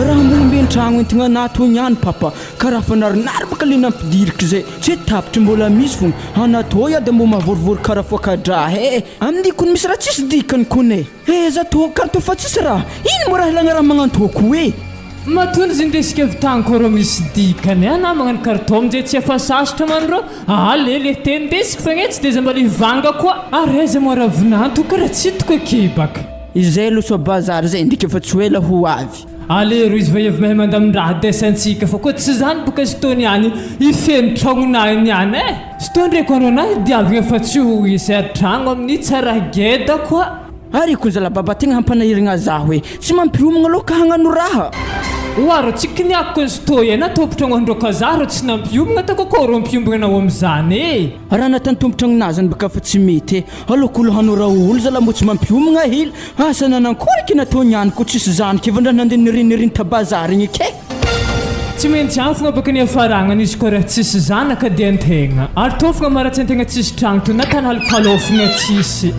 Raha mbola mbe an-tragno entigna anah tô niany papa, karaha fa narinary baka le nampidiriko zay, tsy tapitry mbola misy fogna, anah tô iady mbô mahavorivory karaha foaka-draha eh, amin'ny kony misy raha tsisy dikany kony eh, eh za tô kara tô fa tsisy raha, ino mbô raha ilagna raha magnantôko eh. Matoa izy indesiko avy tany koa rô misy dikany a, na magnano carton amizay tsy efa sasatra man rô, aa le le te indesiko fa gne tsy de za mba le hivanga koa, ary aiza moa ravinanto kara tsy hitako aky baka. Izay aloha sao bazary zay ndriky efa tsy ho ela ho avy. Aleo izy vehivavy mahay mandamin-draha desantsika fa koa tsy zany boka Stone ihany hifeno tragnonay niany eh! Stone ndreky anao na hidiavigna fa tsy ho hisy ary tragno amin'ny tsara geda koa. Ary ko zala baba tegna hampanahiragna zaho e! Tsy mampiomagna aloha ka hagnano raha. Oa rô tsy kiniako ny Stone e na tompon-tragno handroaka za rô tsy nampiomagna ataoko akôry rô ampiombagna anao amizany e! Raha natany tompon-tragnonà zany baka fa tsy mety e! Aleoko olo hanao raha olo zala mbô tsy mampiomagna hely Asa nanankory eky natao niany ko tsisy zany ke va ndra nandeha niriniriny ta bazary igny ke. Tsy maintsy afogna baka niafaragnany izy koa raha tsisy zanaka dia antegna ary tofogna maharatsy antegna tsisy tragno to na tany halokaloafigna tsisy.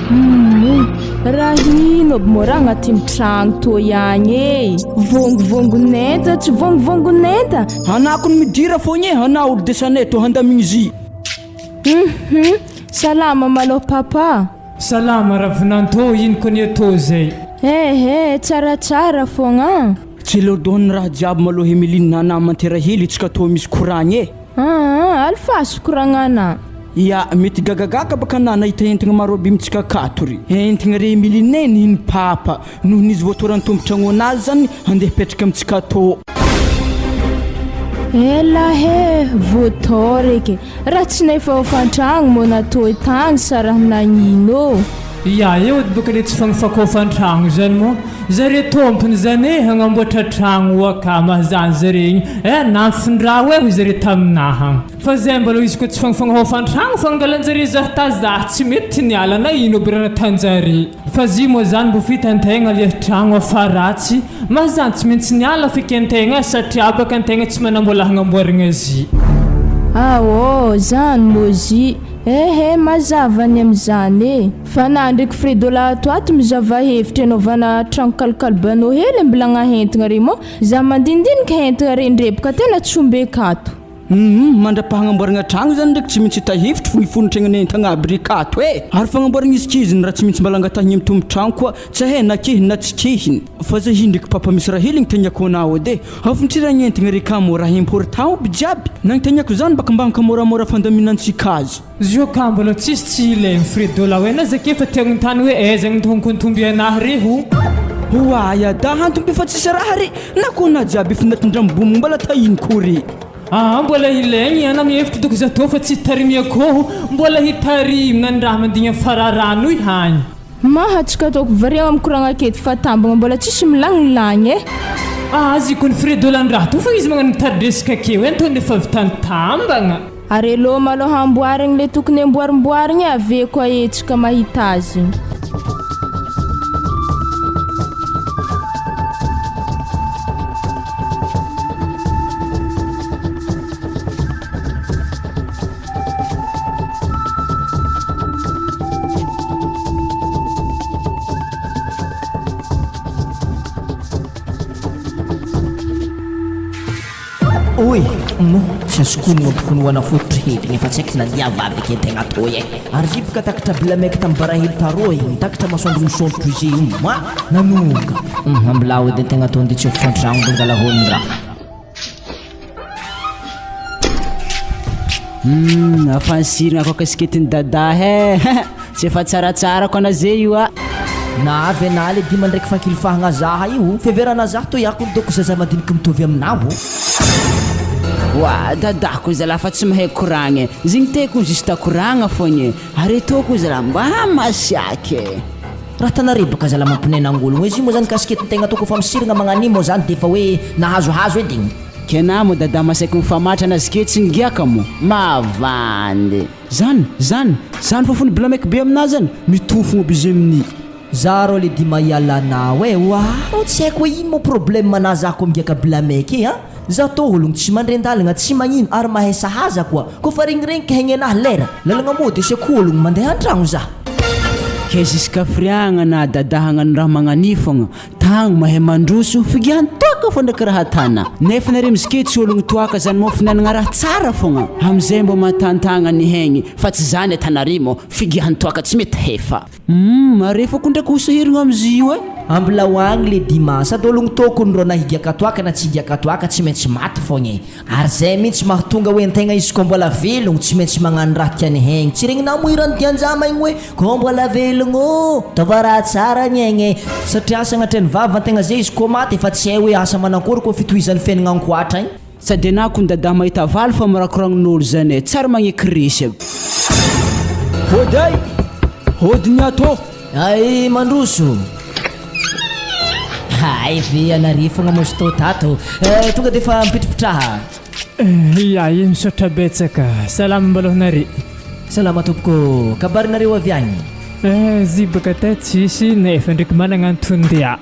Humm raha ino aby moa raha agnatin'ny tragno toy agny e! Vongovongon'enta tsy vongovongon'enta! Anah kony midira fogna e, anah olo desanay tô handamigny izy. Humm salama malôha papa. Salama ravinanto ino ko ny atao zay. Eh eh tsaratsara fogna an! Tsy lodon raha jiaby malôha Emeline nana aman-terahely tsika tô misy koragna e. Aa alifaso koragnana. Ya, mety gagagaga baka anah nahita entagna maro aby mitsika akato ry. Entagna re Emeline e nino papa. Nohon'izy voatoran'ny tompon-tragnon'azy zany handeha hipetraka amintsika atô. Ela he, voatao reke. Raha tsy nefa hofan-tragno moa natoy tagny sa raha nagnino ô? Ya eo edy bôka le tsy fagnofakôfan-tragno zany moa zare tômpony zany e hagnamboatra tragno akama zany zare igny eh nafindrao e hoy zare taminaha fa zay mbalô izy koa tsy fagnofagnohôfan-tragno fa angalan-jare zah tazah tsy mety niala na ino aby raha natan-jare. Fa zy moa zany mbo fitantegna le tragno afa ratsy ma zany tsy maintsy niala fikentegna satria baka antegna tsy manambola hagnamboaragna zy. Aô, zany mô zy, ehe mazava ny amizany e! Fa na ndreky Fredola ato ato mizava hevitra anaovana tragno kalokalo banô hely ambilagna hentagna re mô za mandinidiniky hentagna re ndreboka tena tsy ombeko ato. Humm mandrapahagnamboaragna tragno zany ndraiky tsy maintsy hita hevitry fo hifonotragna entagna aby ry kato e! Ary fagnamboaragna izy kiziny raha tsy maintsy mbala angatahigny amy tompon-tragno koa tsy hay na kihiny na tsy kihiny fa zay hi ndraiky papa misy raha hely agnontaniako anao edy e! Afontsiragny entagna ry kamo raha important aby jiaby nagnontaniako zany baka mba hankamoramora fandaminantsika azy. Zio ka mbola tsisy tsy ilaigny Fredo la hoe na zake fa te hagnontany hoe aiza gny tonkontomby anahy re ho. Oay ada hantomby fa tsisy raha re na koa na jiaby efa natindrambomo mbala tahiny koa re. Aa mbola ilaigny ana mihevitry doko za tô fa tsy hitarimy akoho mbola hitarimy na ny raha mandigny fararano ihany. Maha tsy kataoko variagna mikoragna aketo fa tambagna mbola tsisy milagnilagny eh. Azy kony Fredo landraha tô fa izy magnano mitari-dresaka akeo eh ataony efa vita ny tambagna. Ary aleo malôha amboarigny le tokony amboarimboarigny e avy eo koa hetsika mahita azy. Oy, mo, tsy azoko onogno tokony ho ana fototry hely nefa tsy haiko na niava avy ake tegna toy e. Ary ziboka takatra bilamaiky tam barahelo taroa igny, takatra masoandro misondrotro izy io, ma, nanoga. Hum, ambilao edy antegna tô ndeha tsy ho fon-tragno de ngala hôlon-draha. Humm afa nisirina koa kasiketin'i Dada he! Tsy efa tsaratsara ko ana ze io a! Na avy anah le dima ndraiky fankilifahagna zaha io, fiheverana zah toy akony doko zaza madiniky mitovy aminao. Oa dadako zalahy fa tsy mahay koragna e! Zegny te ko juste koragna fogna e! Ary tô ko zalahy mba masiaka e! Raha tanare baka zala mampinenangologno izy io moa zany casquette tegna atao kofa misirigna magnan'io moa zany defa hoe nahazohazo edy igny. Kena mo dada masaiky mifamatra na zke tsy ngiaka mo mavandy. Zany, zany, zany fofony bilamaiky be aminah zany, mitofogno aby izy amin'ny. Za rô le dima hialanao e, oa tsy haiko hoe ino moa problème anah za ko migiaka bilamaiky e an! Za tô ologno tsy mandren-dalagna, tsy magnino ary mahay sahaza koa, kôfa regniregniky haigny anah lera, lalagna mody ese ko ologno mandeha antragno za. Ke jusqu'à firiagna na dadahagna ny raha magnanifagna tagny mahay mandroso figiahany toaka fô ndraiky raha tana nefa nare mizike tsy ologno toaka zany mô finanagna raha tsara fogna amizay mbô mahatantagna ny haigny fa tsy zany atanare mô figiahany toaka tsy mety hefa. Humm are foko ndraiky ho sahiragna amzy io e. Ambilao agny le Dima, sady ologno tokony rô na higiaka toaka na tsy higiaka toaka tsy maintsy maty fogna e. Ary zay mintsy mahatonga hoe antegna izy koa mbola velogno tsy maintsy magnano raha tiany haigny, tsy regninao moa hiran'i Dianjama igny hoe koa mbola velogno ô, ataova raha tsara ny aigny e, satria asa agnatrehan'ny vava antegna zay izy koa maty efa tsy hay hoe asa manankory koa fitohizan'ny fiaignana ankoatra igny. Sady anah kony dada mahita valy fa mirakoragnon'olo zany e, tsary magneky resy aby. Hody ay! Hody ny ato! Ay mandroso! Hay ve ianareo fogna moa ztô tato eh, tonga de efa mipitripitraha. Ya e, misaotra betsaka. Salama mbalôha nare. Salama tompoko, kabarinareo avy agny? Eh, zy baka tay tsisy nefa ndraiky managna anton-dia.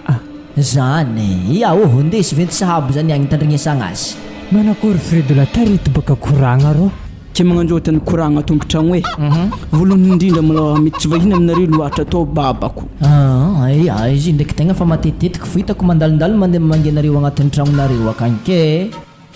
Zany e! Ia oh, ndeha sy venty sahabo zany agny tandrignesagna azy. Manakory Fredola, tarito baka koragna rô. Ke magnanjôta ny koragna tompotragno e. Voalohany indrindra malôha mety tsy vahiny aminareo loatra atao babako. Aa ia, izy ndraiky tegna fa matetitetika fo hitako mandalondalo mandeha mamangy anareo agnatin'ny tragnonareo akagny ke.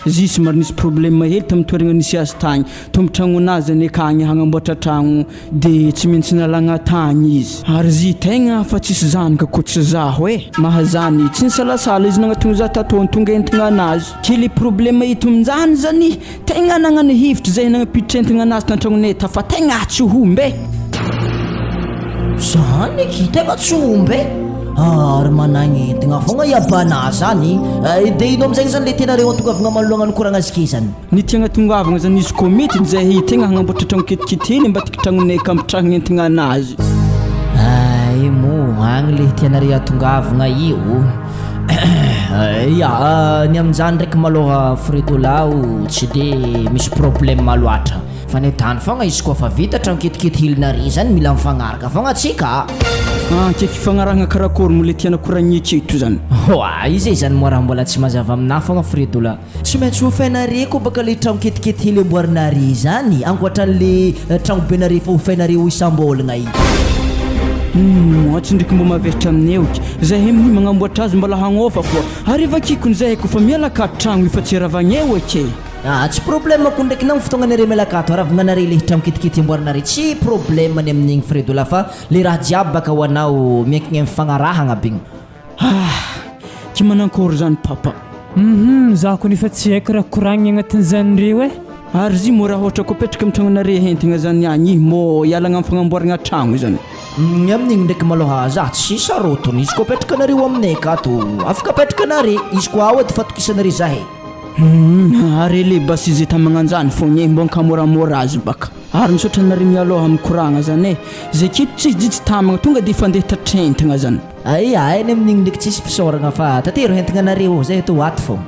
Izy somary nisy problème hely tamin'ny toeragna nisy azy tagny. Tompotragnon'azy zany akagny hagnamboatra tragno de tsy maintsy nalagna tagny izy. Ary izy tegna fa tsisy zanaka koa tsy zaho e. Mahazany, tsy nisalasala izy nagnatogno za tato tonga entigna anazy. Ke le problème eto aminjany zany tegna nagnano hevitry zay nagnampiditra entigna anazy tantragnonay ta fa tegna tsy homby e. Zany akia tegna tsy homby e. Ary managnentigna fogna i abanà zany. De ino amizay zany le tianareo atongavagna manoloagna ny koragna azy ke zany? Ny tiagna atongavagna zany izy komity zay tegna hagnamboatra tragno ketikety hely ambadiky tragnonay ka ampitrahagna entigna anazy. Ay moa agny le tianareo atongavagna io. Ya, ny amin'izany ndraiky malôha Fredola o tsy de misy problème loatra. Fa ny tany fogna izy koa fa vita tragno ketikety helinare zany mila mifagnaraka fogna atsika a. Ah, ke fifagnarahagna karakory moa le tiana koragnina aketo zany? Hoa, iza izany moa raha mbola tsy mazava aminah fogna Fredola. Tsy maintsy hofainare koa baka le tragno ketikety hely amboarinare zany, ankoatran'le tragno benare efa hofainareo isam-bolagna igny. Humm, tsy ndriky mbô mavesatra aminay oky, zahay amin'io magnamboatra azy mbola hagnôfa koa, ary vakiko ny zahay kofa miala ka tragno efa tsy ravagnay oky e. Ah tsy problème ko ndraiky na fotoagna nare mialaka ato aravogna nare le tragno ketikety amboarinare tsy problème ny amin'igny Fredola fa le raha jiaby baka ho anao miankigna am fagnarahagna aby igny. Ah! Ki manankôry zany papa? Hum za kony efa tsy haiko raha koragniny agnatin'izany reo eh. Ary izy mô raha ôhatra kô apetraka am tragnonare hentigna zany agny ih mô ialagna am fagnamboaragna tragno zany. Ny amin'igny ndraiky malôha za tsy sarotiny izy kô apetraka nareo aminay akato afaka apetraka nare izy kô ao edy fatokisanare zahay. Humm ary le basy ze tamagnanjany fogna e mbô ankamoramora azy baka. Ary misaotra anareo mialoha am koragna zany e, ze aketo tsisy jijy tamagna tonga de fandeha tatrentagna zany. Ay ay ny amin'igny ndraiky tsisy fisaoragna fa tatero entagna anareo zay atao ato fogna.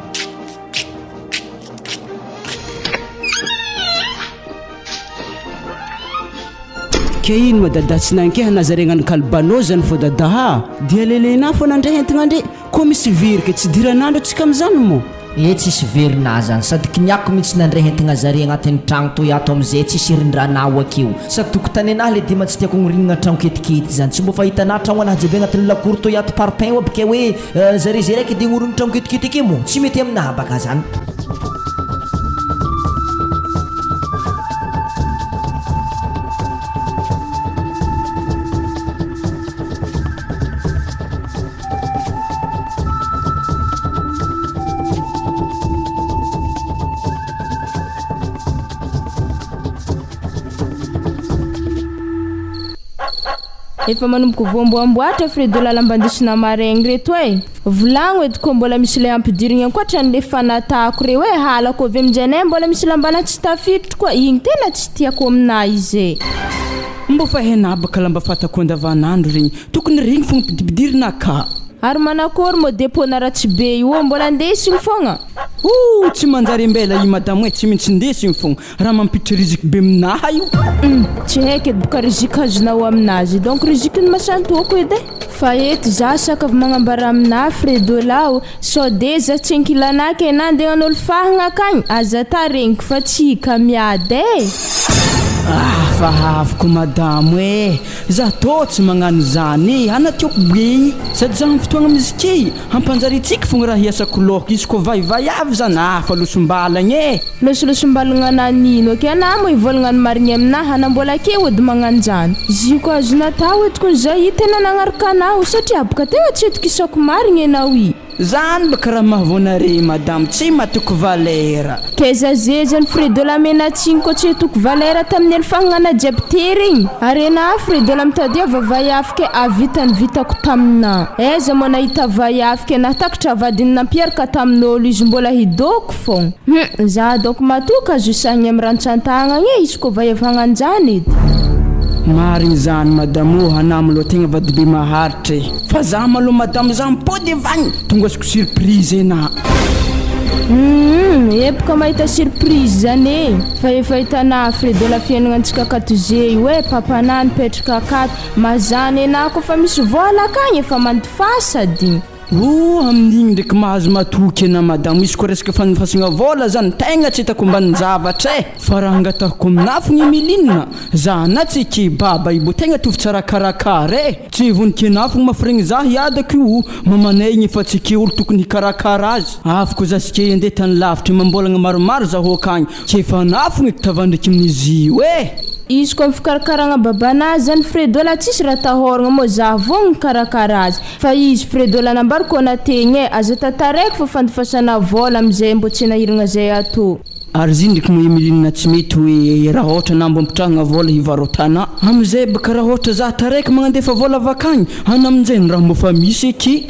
Ke ino ma dada tsy nankeha nazaregnan'i kalbanô zany fô dada a! Dia lelehinà fô nandre entigna ndre! Koa misy very ke tsy diran'andro atsika amizany moa? Eh tsisy very na zany sady kiniako mintsy nandray entigna zare agnatin'ny tragno toy ato amizay tsisy rindranao akeo sady tokotany anahy le dima tsy tiako agnorinagna tragno ketikety zany tsy mbô fahitana tragno anahy jiaby agnatin'ny lakoro toy ato parpaing aby ke hoe zare zay raiky de agnorigny tragno ketikety ake moa tsy mety aminahy baka zany. Efa manomboka voamboamboatra Fredo lalam-bandisina maraigny reto e! Volagno edy koa mbola misy le ampidirigny ankoatran'le fanatako reo e! Halako avy aminjay mbola misy lambana tsy tafiditro koa, igny tena tsy tiako aminah izy e! Mbô fa hainà baka lamba fatako andavanandro regny, tokony regny fogna ampidipidirina ka. Ary manakory mô depôt-na ratsy be io ô, mbola andesigny fogna? Ooh tsy manjary ambela i madamo e, tsy maintsy indesigny fogna, raha mampiditra riziky be aminaha io. Hum, tsy haiko edy boka riziky azonao aminazy, donc riziky ny masantoako edy e. Fa eto za saka avy magnambara aminà Fredola o, sao de za tsy ankilanà ke na ndeha hanolo fahagna akagny, aza ta regniko fa tsy hika miady e. Ah fa aviko madamo eh! Za tô tsy magnano zany eh! Ana tiako be! Sady za am fotoagna misy ky hampanjary tsiky fogna raha hiasako lôko izy kô vahivay avy zany ah fa losom-balagna eh! Losolosom-balagna nanino akia na mo hivolagna ny marigny aminahy ana mbola ake ody magnanjany. Ziko azo natao eto kony zay i tena nagnaraka anao satria boka tegna tsy atokisako marigny enao i. Zany baka raha mahavoanare madamo tsy matoky valera. Kaiza zeza ny fredola menatsigny ko tsy atoky valera tamin'ny elo fagnana jiaby tery igny. Arena fredola mitadiava vaiavy ke ahavita ny vitako tamina. Aiza moa nahita vaiavy ke nahatakatra vadiny nampiaraka tamin'olo izy mbola hidoko fogna. Hum za donc matoky azo isahigny am rantsantagnagna e izy ko vaiavy hagnanjany edy. Marigny zany madamo ô, anah malôha tegna vadibe maharitra e. Fa za malôha madamo za mipody avy agny tonga azoko surprise enah. Humm epoka mahita surprise zany e! Fa efa hitanà Fredola fiainagna antsika akato ze io e, papanà nipetraka akato, mazana enah kofa misy vôla akagny efa mandifasa digny. Oh amin'igny ndraiky mahazo matoky enah madamo izy koa resaka fandefasagna vôla zany tegna tsy hitako ambanin-javatra e! Fa raha angatahiko aminah fogna i Miline, za na tsy eky baba io mbô tegna tovy tsara karakara e! Tsy vonon-kena fogna mafiregny za hiadako io, mamanay igny efa tsy eke olo tokony hikarakara azy, avy ko za ske andeha tany lavitry amam-bolagna maromaro zaho akagny, k'efa anah fogna eky tavandriky amin'izy io e! Izy koa am fikarakaragna babanah zany Fredo la tsisy raha atahoragna moa za vogno mikarakara azy fa izy Fredo la nambariko anategna e aza tantaraiko fa fandifasana vôla amizay mbô tsy nahiragna zay atô. Ary izy ndreky moa Emeline tsy mety hoe raha ôhatra na mbo ampitrahagna vôla hivarotana amizay baka raha ôhatra za taraiky magnandefa vôla avakagny ana aminjay ny raha mbô fa misy eky.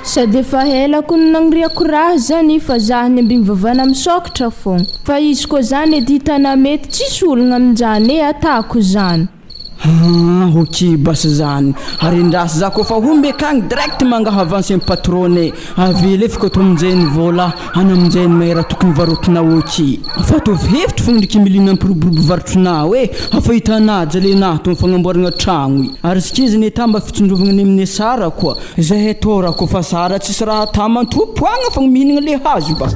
Sady efa ela ko no nagniriako raha zany fa zah niambigny vavana misokatra fogna fa izy ko zany edy hitana mety tsisy olagna aminjany e atako zany. Haa ok basy zany ary endraso za kofa homby akagny direct mangaha avance am patron-nay avela eo f'ko aminjay ny vôla any aminjay ny maire tokony varotinao ok fa ataovy hevitry fogna ndreky Emeline hampiroborobo varotrinao e hafa hitanà jalenà ato am fagnamboaragna tragno i ary sikiziny età mba fitsinjovagna ny amin'i Sara koa zahay tô raha kofa Sara tsisy raha atà mantopoagna fogna mihinagna le hazo mba.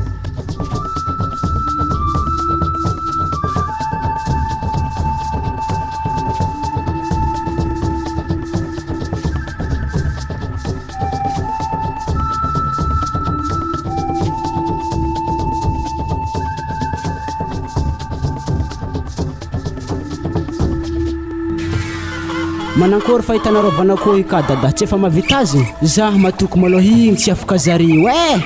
Manankory fahitanareo vanakôho i ka dada tsy efa mahavita azy? Zah matoky malôha igny tsy afaka zareo eh!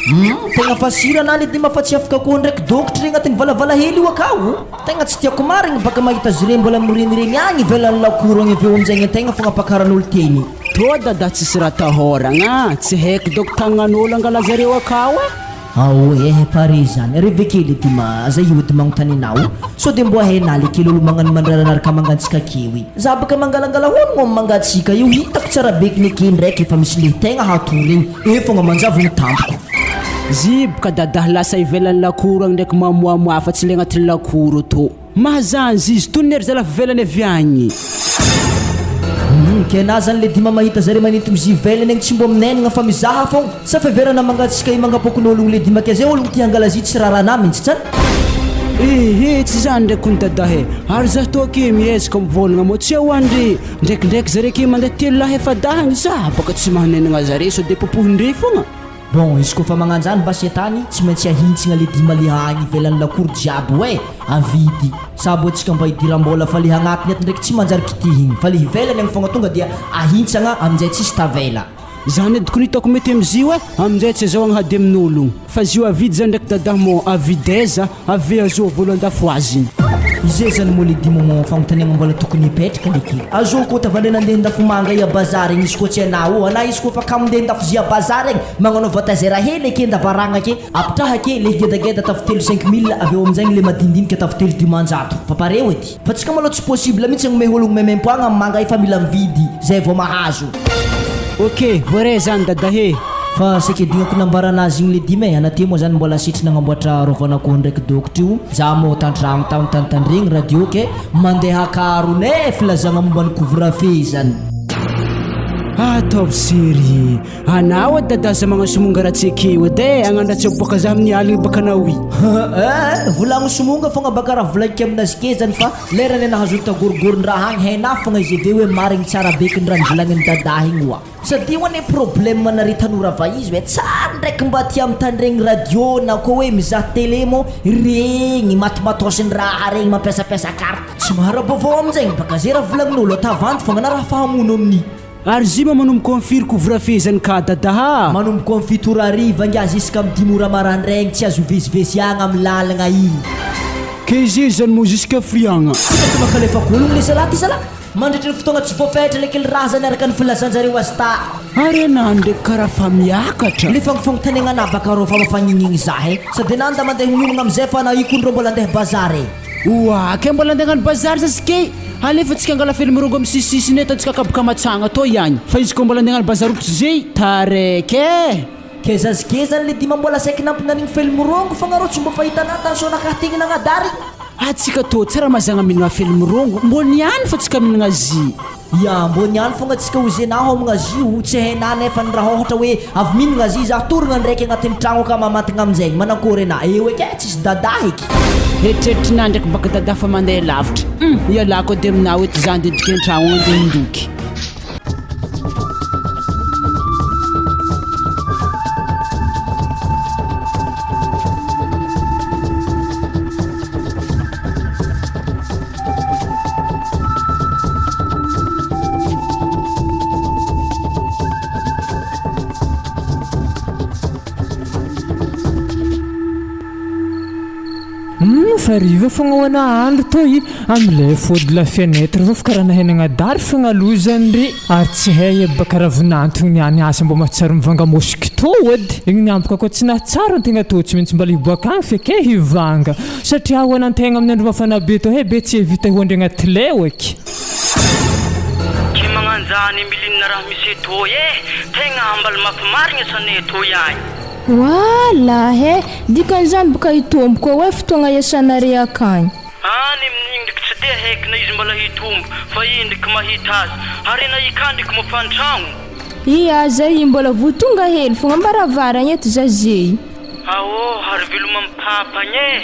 Humm tegna fa sira na le dima fa tsy afaka koa ndraiky dokotry regny agnatin'ny valavala hely io akao tegna tsy tiako marigny baka mahita azy regny mbola mirenireny agny ivelan'ny lakoro agny avy eo aminjay antegna fogna ampakaran'olo teny. Tô dada tsisy raha atahoragna a! Tsy haiko dôko tagnan'olo angala zareo akao e! Ao eh pare zany reve kely edy ma aza io edy magnontany anao sao de mbo hainà le kely olo magnano mandraranaraka mangantsika akeo i za baka mangalangala honogno am mangatsiaka io hitako tsara bekiny ake ndraiky efa misy le tegna hatory igny Eo fogna manjavogno tampoka. Ziboka dadahy lasa ivelan'ny lakoro agny ndraiky mamoamoa fa tsy le agnatin'ny lakoro tô. Mahazanzy izy tony ry zalahy ivelany avy agny. Humm ke na zany le dima mahita zare manintogno zy ivelany agny tsy mbo minenagna fa mizaha fogna sa fiheverana mangatsiaka i mangapokon'ologno le dima ke zay ologno tia hangala zy tsy rarana mintsy tsany. Ehe tsy zany ndraiky kony dadahy e! Ary zah tô akia miezaka mivôlagna mô tsy ahoan-dry Ndraikindraiky zare ke mandeha telolahy efadahy agny za baka tsy mahanenagna zare sao de popohin-dre fogna. Bon izy koa fa magnanjany basy etany tsy maintsy ahintsigna le dima le agny ivelan'ny lakoro jiaby oe avidy sabo atsika mba hidirambola fa le agnatiny ato ndraiky tsy manjary kitihigny fa le ivelany agny fogna tonga dia ahintsagna aminjay tsisy tavela. Zany edy kony hitako mety amzio e, aminjay tsy azahoagna hady amin'ologno fa zio avidy zany ndraiky dadah mô avidy aiza ave azoa vola andafo azy. Izay zany moa le dimomo fagnontaniagna mbola tokony hipetraka le ke. Azoa koa tavandray nandeha ndafomanga i a bazary igny izy koa tsy anao ô, anah izy koa fa kamo ndeha ndafozia a bazary agny magnanaova tazera hely ake ndavaragna ake apitraha ake le gedageda tafo telo 5000 avy eo aminjay le madinidinika tafo telo 500 fa pareo edy. Fa tsika malou tsy possible mihitsy agnome ologno maimaimpoagna am manga efa mila mividy zay vao mahazo. Ok, voaray zany dadahe. Fa saika edignako nambarana azy igny le dimy e, ana ty moa zany mbola sitry nagnamboatra rovan'akoho ndraiky dokotra io, za moa tantragno tao nitantandregny radio ke mandeha akarona e filazagna momba ny couvre feu zany. Ataovy sérieux. Anao edy dada aza magnano somonga ratsy ekeo edy e, hagnano ratsy aboaka za amin'ny aligny baka anao i. Eh, volagno somonga fogna baka raha volagniko aminazy ke zany fa lerany nahazo tagorogoron-draha agny hainà fogna izy edy hoe marigny tsara beky ny raha nivolagnin'i dada igny oa. Sady io anie problème nare tanora vahizo e, tsary ndraiky mba tia mitandregny radio na koa hoe mizaha télé moa regny matimatôsin'ny raha regny mampiasapiasa carte, tsy mahara-baovao aminjegny baka ze raha volagnin'olo atavandy fogna na raha fahamono amin'ny. Ary zima manomboka amin'ny firy couvre feu zany ka dada a! Manomboka amin'ny fito ora hariva ingahy jusqu'à amin'ny dimy ora marandraigny tsy azo hiveziveziagna amin'ny lalagna igny. Ke ze zany moa jusqu'à friagna. Tsika tsy mankalefaka ologno le zalahy ty zalahy. Mandritry ny fotoagna tsy voafetra le kely raha zany araka ny filazanjareo azy ta. Ary anah ndraiky karaha fa miakatra. Le fagnofagnotaniagna anah baka rô fa mafagnigny zah e. Sady anah nda mandeha miomagna amizay fa anah io kony rô mbola andeha bazary e. Oa, kay mbola andeha hagnano bazary za skey. Alefa tsika angala fely mirongo amin'ny sisisisiny eto antsika kaboka matsagna tô ihany. Fa izy koa mbola andeha hagnano bazary ohatry zay, taraiky e. Kay za zge zany le dima mbola saiky nampinanigny fely mirongo fogna rô tsy mbo fahitana tension nakahy tegny nagnadary. Atsika tô tsara mazagna mihinagna fely mirongo, mbô niany fa tsika mihinagna zy. Ya, mbô niany fogna tsika oze na homagna zy o, tsy hainà nefany raha ôhatra hoe avy mihinagna zy za torogna ndraiky agnatin'ny tragno aka mamantigna aminjegny, manankôry anà eo eky e, tsisy dada eky. Eritreritrinà ndraiky baka dada fa mandeha lavitra, hum, ialako edy aminao eto za andeha hidriky an-tragno andeha hindoky. Humm fa hariva fogna ho anah andro toy, amle fody la fenêtre avao fa karaha nahay nagnadary fogna lozany re, ary tsy hay aby baka raha vinantogny niany asa mbô mahatsiaro mivanga mosquito edy, igny niamboka koa tsy nahatsiaro antegna tô tsy maintsy mbola hiboaka agny feky e hivanga. Satria ahoana antegna amin'ny andro mafana be tô he be tsy evita hoandry agnaty leo eky. Ke magnanjany Emeline raha misy etoy eh! Tegna hambaly mafy marigny asane etoy agny. Wala he! Dikan'izany boka hitombo koa hoe fotoagna iasanare akagny. Any amin'igny ndriky tsy dia haiky na izy mbola hitombo fa i ndriky mahita azy. Harena i ndriky mofa an-tragno. Ia zay mbola voa tonga hely fogna ambaravaragna eto za zey. Aô ary veloma am papa agny e!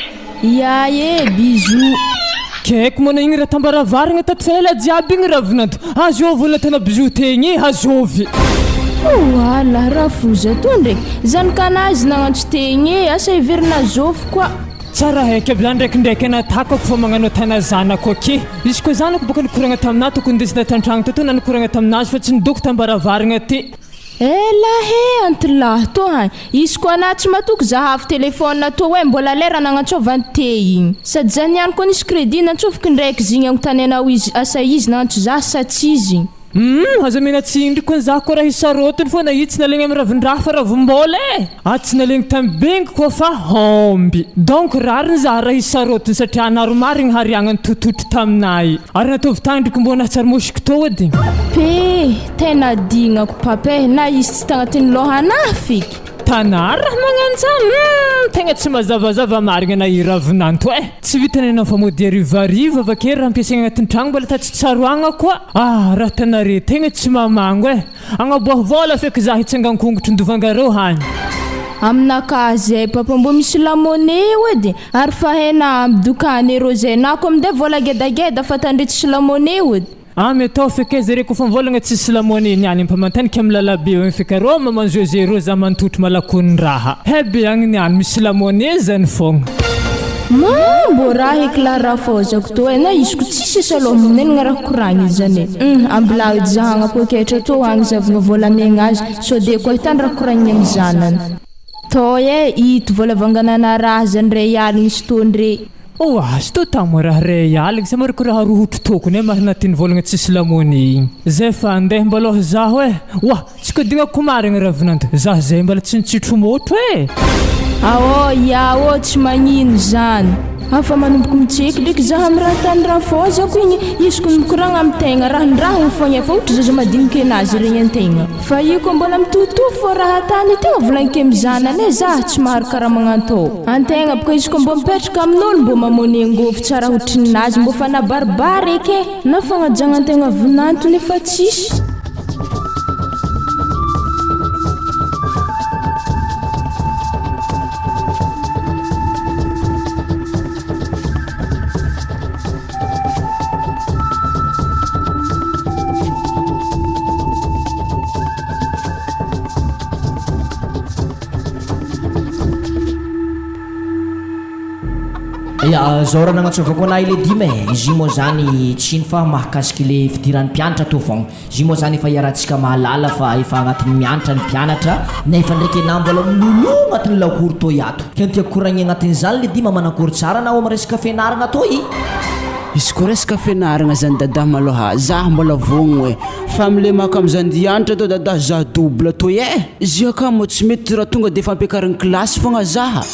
Ia e, bisous. Kaiky moa na igny raha tambaravaragna tato fa ela jiaby igny raha vinanto, azôvy olo natana bisous tegny e, azôvy. Oala, rafoza toa ndraiky, zanakanazy nagnantso tegny e, asa heverina azôvy koa. Tsara haiky aby zany ndraikindraiky ana takako fa magnano tana zanako aky, izy koa zanako boka nikoragna taminah tokony ndesina tantragno tato na nikoragna taminazy fa tsy nidoko tambaravaragna ty. Ela he antilahy toa hay, izy koa anah tsy matoky zahavo téléphone toa hoe mbola lera nagnantsovany te igny, sady zah niany koa nisy crédit nantsofoky ndraiky zigny agnontanianao izy asa izy nantso zah sa tsy izy. Humm aza omena tsindry koa za koa raha hisarotiny foana i tsy nalegny am ravin-draha fa ravim-bola e! A tsy nalegny tam bengy koa fa homby donc rariny za raha hisarotiny satria anaro marigny hariagna nitototry taminay ary nataovy tandriko mbô nahatsary mosquito edy. Pe, tena adignako pape na izy tsy tagnatin'ny lohanah feky. Tanà raha magnanjany humm tegna tsy mazavazava marigna na i ravinanto eh! Tsy vitany anao fa mody harivariva avake raha ampiasaigna agnatin'ny tragno mbola ta tsy tsaroagna koa ah raha tanare tegna tsy mamango eh! Agnaboaho vôla feky za hitsangan-kongotro ndovangareo hany. Aminakahy zay papa mbô misy lamone eo edy ary fa hena amy dokany erô zay na ko minday vôla gedageda fa tandre tsisy lamone eo edy. Amy atao feky zare kofa mivôlagna tsisy lamone niany ampamantanika amy lalabe eo igny feky arô mamanjo zero za mantotro malakony raha he be agny niany misy lamone zany fogna. Ma mbô raha eky lah raha faozako tô e na izy ko tsisy asa aloha minenigna raha koragny zany e hum ambilao edy zah agna poketra tô agny zavogna vôla amegna azy sao de ko ahitany raha koragniny amy zanany tô e ito vôla vanganana raha zany ray aligny izy tô ndre. Oa azo tô tamo raha ray aligny sa mariko raha rohotro tokony e marina ty nivolagna tsisy lamone igny zay fa andeha mbalôha zaho e oa Tsy kodignako marigny Ravinanto, za zay mbola tsy nitsitro môtro e! Aô, ya ô, tsy magnino zany. Afa manomboka mitseky dreky zah am raha tany rafozako igny, izy ko mikoragna am tegna rahandrahagny fogna efa ohatry zaza madiniky anazy regny antegna. Fa io ko mbola mitovitovy fô raha tany tegna volagniko am zanany e zah tsy mahary karaha magnantô. Antegna boka izy ko mbô mipetraka amin'olo mbô mamone angôvo tsara hotrin'azy mbô fa nabaribary eky e! Na fagnajagna antegna vinanto nefa tsisy. Ya, zao raha nagnantsovako anah ile dima e, izy io moa zany tsy ino fa mahakasiky le fidiran'ny mpianatra tô fogna, izy io moa zany efa iarahantsika mahalala fa efa agnatin'ny mianatra ny mpianatra nefa ndraiky enah mbola miloloha agnatin'ny lakoro tô ato, ke ny tiako koragnina agnatin'izany le dima manakôry tsara anao am resaka fianaragna tô i? Izy koa resaka fianaragna zany dada malôha zah mbola vogno e, fa amle maka amzany hianatra tô dada zah double tô e, zia ka moa tsy mety raha tonga de efa ampiakarigny kilasy fogna zah.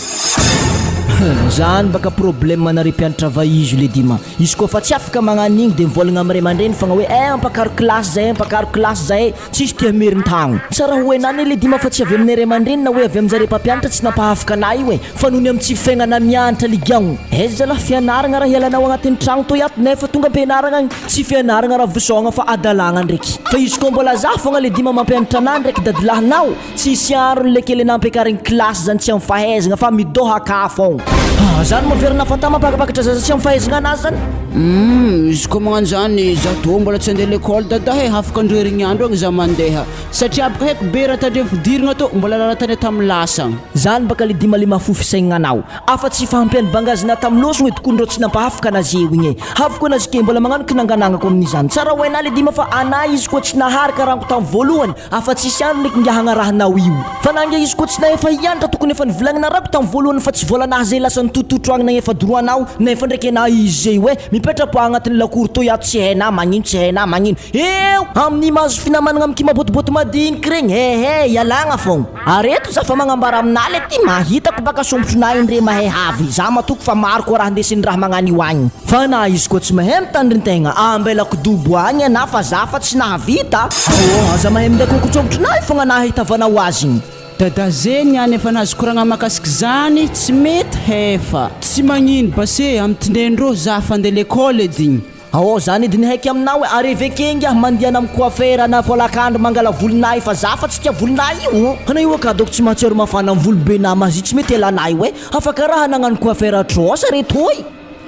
Zany baka problème anareo mpianatra vahizo le dima. Izy koa fa tsy afaka magnano igny de mivolagna am ray aman-dreny fogna hoe eh ampakaro kilasy zahay ampakaro kilasy zahay, tsisy tia hamerin-tagno. Tsara ho hainà anie le dima fa tsy avy aminay ray aman-dreny na hoe avy aminjare mpampianatra tsy nampahafaka anà io e, fa noho ny am tsy fiaignana mianatra ligiagno. Aiza zalahy fianaragna raha hialanao agnatin'ny tragno toy ato nefa tonga ampianaragna agny, tsy fianaragna raha vosaogna fa adalagna ndraiky. Fa izy koa mbola za fogna le dima mampianatra anà ndraiky dadilahinao, Tsisy arony le kely nampiakariny classe zany tsy am fahaizagna fa midôha ka fôgna. Ah zany moa verina fanta mampakapakatra zaza tsy am fahaizagna anazy zany. Humm izy koa magnano zany za tô mbola tsy andeha lekôly dada he afaka andro herignandro agny za mandeha satria baka haiko be raha tandremo fidiragna tô mbola raha tany tamy lasa agny. Zany baka le dima le mahafoy fisaignana anao. Afa tsy fahampian'ny bangazina tam lôsogno edy kony reo tsy nampahafaka anazy eo igny e. Haviko anazy ke mbola magnano kinanganangako amin'izany. Tsara ho hainà le dima fa anà izy koa tsy naharaka rango tam voalohany. Afa tsisy andro ndraiky ngiahy agnarahanao io. Fa na ngiahy izy koa tsy nahefa hianatra tokony efa nivolagnina rako tam voalohany fa tsy vola naha zay lasa nitototro agny nagnefa droit nao nefa ndraiky enah izy zay oe mipetrapo agnatin'ny lakoro toy ato tsy hainah magnino tsy hainah magnino eo amin'ny mahazo finamanagna am kimabotiboty madiniky regny hehe ialagna fogna. Ary eto za fa magnambara aminah le ty ma hitako baka sombotronah indre mahay havy za matoky fa maro koa raha ndesin'ny raha magnano io agny fa na izy koa tsy mahay mitandrin-tegna ambelako dobo agny anah fa za fa tsy nahavita oh aza mahay minday kokotsombotrinahy fogna anah ahitavanao azy igny. Dada zegny any efa nahazo koragna makasiky zany tsy mety hefa. Tsy magnino base am tinendrô za fa nde lekôly edy igny. Ao zany edy ny haiky aminao e, ary eveke ingahy mandiana am coiffeur na folakandro mangala volonay fa za fa tsy tia volonay io. Ana io aka doko tsy mahatsiaro mafana am volo be nama azy tsy mety elanay oe afaka raha nagnano coiffeur trosa re toy.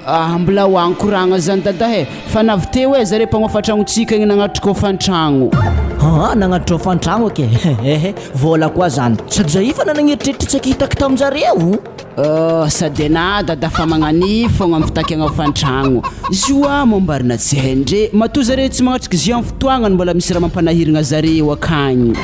Ah mbola ho agny koragna zany dada e, fa navy teo e zare mpagnofa tragnotsika igny nagnatrika hofan-tragno. Aa nagnatrika hofan-tragno ake ehe vola koa zany sady zay efa nanagneritreritra tsy akihitako taminjareo. Oh sady anah dada fa magnani fogna am fitakiagna hofantragno izy io ah mombarina tsy hain-dre matoa zare tsy magnatriky zy am fotoagnany mbola misy raha mampanahiragna zareo akagny.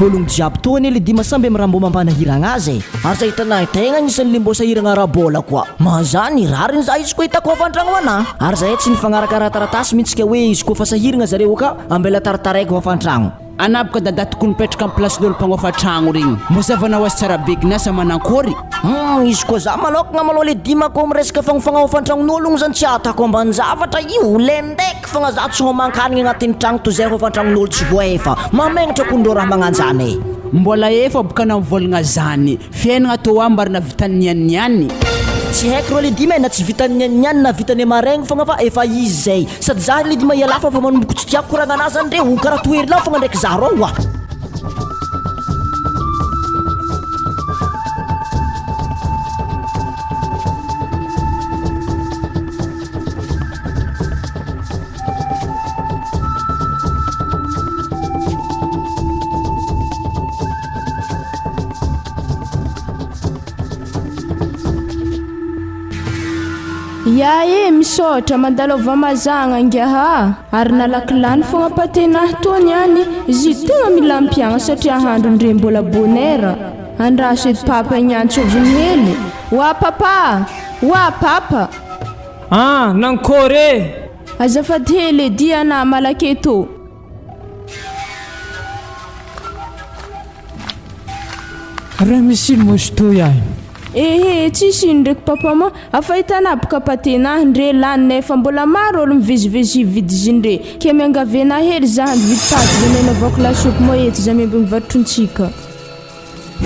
Ologno jiaby toa anie le dima samby am raha mbô mampanahiragna azy e! Ary za hitanah tegna agnisan'ny le mbô sahiragna ara-bôla koa. Mazà ny rariny za izy koa hitako hofan-tragno anah. Ary zahay tsy nifagnaraka ara-taratasy mintsy ka hoe izy koa fa sahiragna zareo ka ambela tarataraiky hofan-tragno. Ana boka dada tokony mipetraka am place n'olo mpagnofa tragno regny. Mazava na ho azy tsara be gnasa manankôry. Humm izy koa za manokagna malôha le dimako am resaka fagnofagna hofan-tragnon'ologno zany tsy atako ambanin-javatra io, lendaiky fogna za tsy homan-kanigny agnatin'ny tragno toy zay hofan-tragnon'olo tsy voahefa, mamegnatra kony rô raha magnanjany e. Mbola efa boka namivôlagna zany. Fiainagna tô a mbarina vitan'ny nianiany. Tsy haiko rô le dima e na tsy vitan'ny nianiany na vitan'ny maraigny fogna fa efa izy zay. Sady za ry ledy mahia lafa fa manomboko tsy tiako koragna anah zany re o karaha toherinao fogna ndraiky za rô oa. Ya e, misaotra, mandalo avy Mazagna ingahy a! Ary nalaky lany fogna patenah tô niany, izy tegna mila ampiagna satria ahandro ndre mbola bonheur. Andraso edy papa niantso avy hely. Oa papa! Oa papa! Ah, nankôry e! Azafady hely edy anah malaky eto. Raha misy ino moa toy ahy. Ehe tsisy ino ndreky papa ma afa hitanà boka patenah ndre lany nefa mbola maro olo mivezivezy hividy izy ndre ke miangavy anah hely zah mividy paty zay nanaovako lasopy moa eto zah miambigny varotr'ntsika.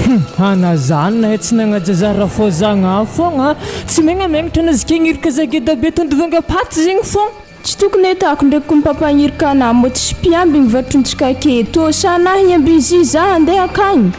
Hum ana zany nahay tsy nagnaja zah rafozagna fogna tsy megnamegnatra anazy ke gnirika zah gedabe tondovanga paty zegny fogna. Tsy tokony atako ndraiky ko mpampagnirika anah mbô tsisy mpiambigny vatrontsika aketo sa anah hiambigny zy zah andeha akagny.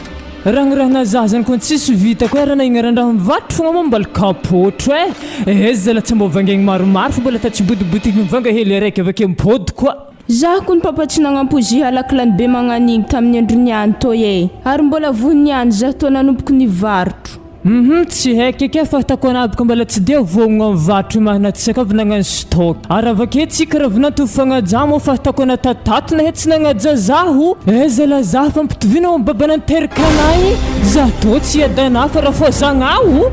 Raha gny raha nazaha zany ko tsisy vitako eh raha naignarandraha mivarotro fogna moa mbola kapôtro eh eh zala tsy mbô vangaigny maromaro fa mbola atao tsibotibotiky mivanga hely araiky avake mipôdy koa. Zah kony papa tsy nagnampo zy halaky lany be magnanigny tamin'ny andro niany tô eh ary mbola voho niany zah tô nanomboky nivarotro. Hum tsy haiko eky fa hitako anah boka mbola tsy dia vognogno am varotra mahana tsy sakafo nagnano stock ary avake tsy kara vinanto fagnajà moa fa hitako anah tatato nahe tsy nagnaja zaho eh zala zah fa ampitoviana am baba nanteraka anah igny zah tô tsy hiadanah fa raha fôzagnao.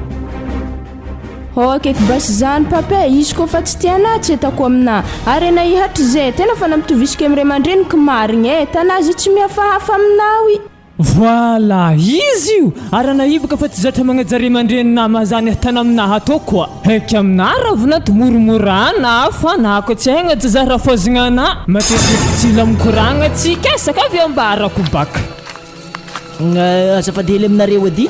Ok eky basy zany papa e, izy koa fa tsy tia anah tsy atako aminah, ary enah i hatrizay tena fa nampitovisiko am ray aman-dreniko marigny e, tanah zay tsy mihafahafa aminao i. Voilà, izy io! Ary anahibaka fa tsy zatra magnaja ray aman-dreny nama zany atana aminaha atao koa. Heky aminaha ravinanto moramora ana fa na koa tsy hagnaja za rafozagna ana. Matetiky tsy ila mikoragna tsika saka avy ambarako baka. Azafady hely aminareo edy.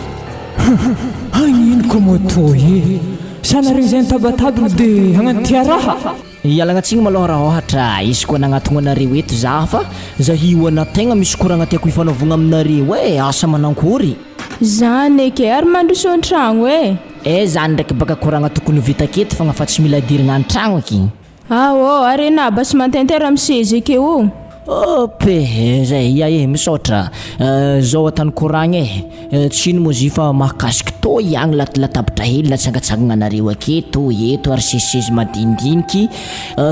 Hagnino ko moto e? Sa nareo izay nitabataba no de hagnano tia raha? Ialagna tsigny malôha raha ôhatra izy koa nagnatogno anareo eto za fa za hioana tegna misy koragna tiako hifanaovogna aminareo e, asa manankory? Zany eky e, ary mandroso an-tragno e. Eh zany ndraiky baka koragna tokony ho vita aketo fogna fa tsy mila idirigna an-tragno aky. Aô, ary enà basy mantentera amy seza ekeo o. Op e, zay ia e, misaotra. Zao atany koragna e, tsy ino moa izy io fa mahakasiky toy agny latabatra hely natsangatsangana anareo aketo, eto ary sezisezy madinidiniky.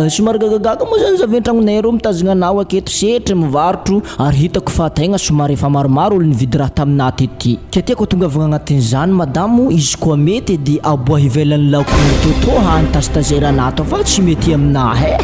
Somary gagagaga moa zany zavy an-tragnonay arô mitazogna anao aketo setry mivarotro ary hitako fa tegna somary efa maromaro olo nividy raha taminah teto ty. Ka tiako atongavagna agnatin'izany madamo, izy koa mety edy aboahy ivelan'ny lakoro teo tô hany tazitazerana ato fa tsy mety aminah eh!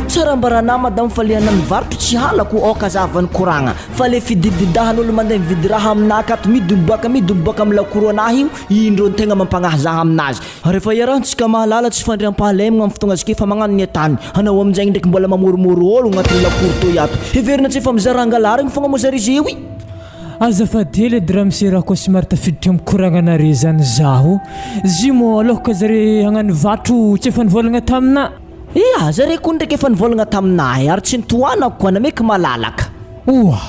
Tsara ambaranah madamo fa le anah mivarotro tsy halako aoka azava ny koragna fa le fidididahan'olo mandeha mividy raha aminah akato midoboaka midoboaka amin'ny lakoro anah io indreo ny tegna mampagnahy zah aminazy. Ary efa iarahantsika mahalala tsy fandriampahalemagna amin'ny fotoagna zike fa magnano ny atany anao aminjegny ndraiky mbola mamoromoro olo agnatin'ny lakoro toy ato heverina tsy efa mizara angalarigny fogna moa zare zeo i. Azafady hely edy ramose raha koa somary tafiditra am koragnanare zany zaho, zy moa aloha ka zare hagnano vatro tsy efa nivolagna tamina. Ia, zare koa ndraiky efa nivolagna tamina ahy ary tsy nitohanako koa nameko malalaka. Oa!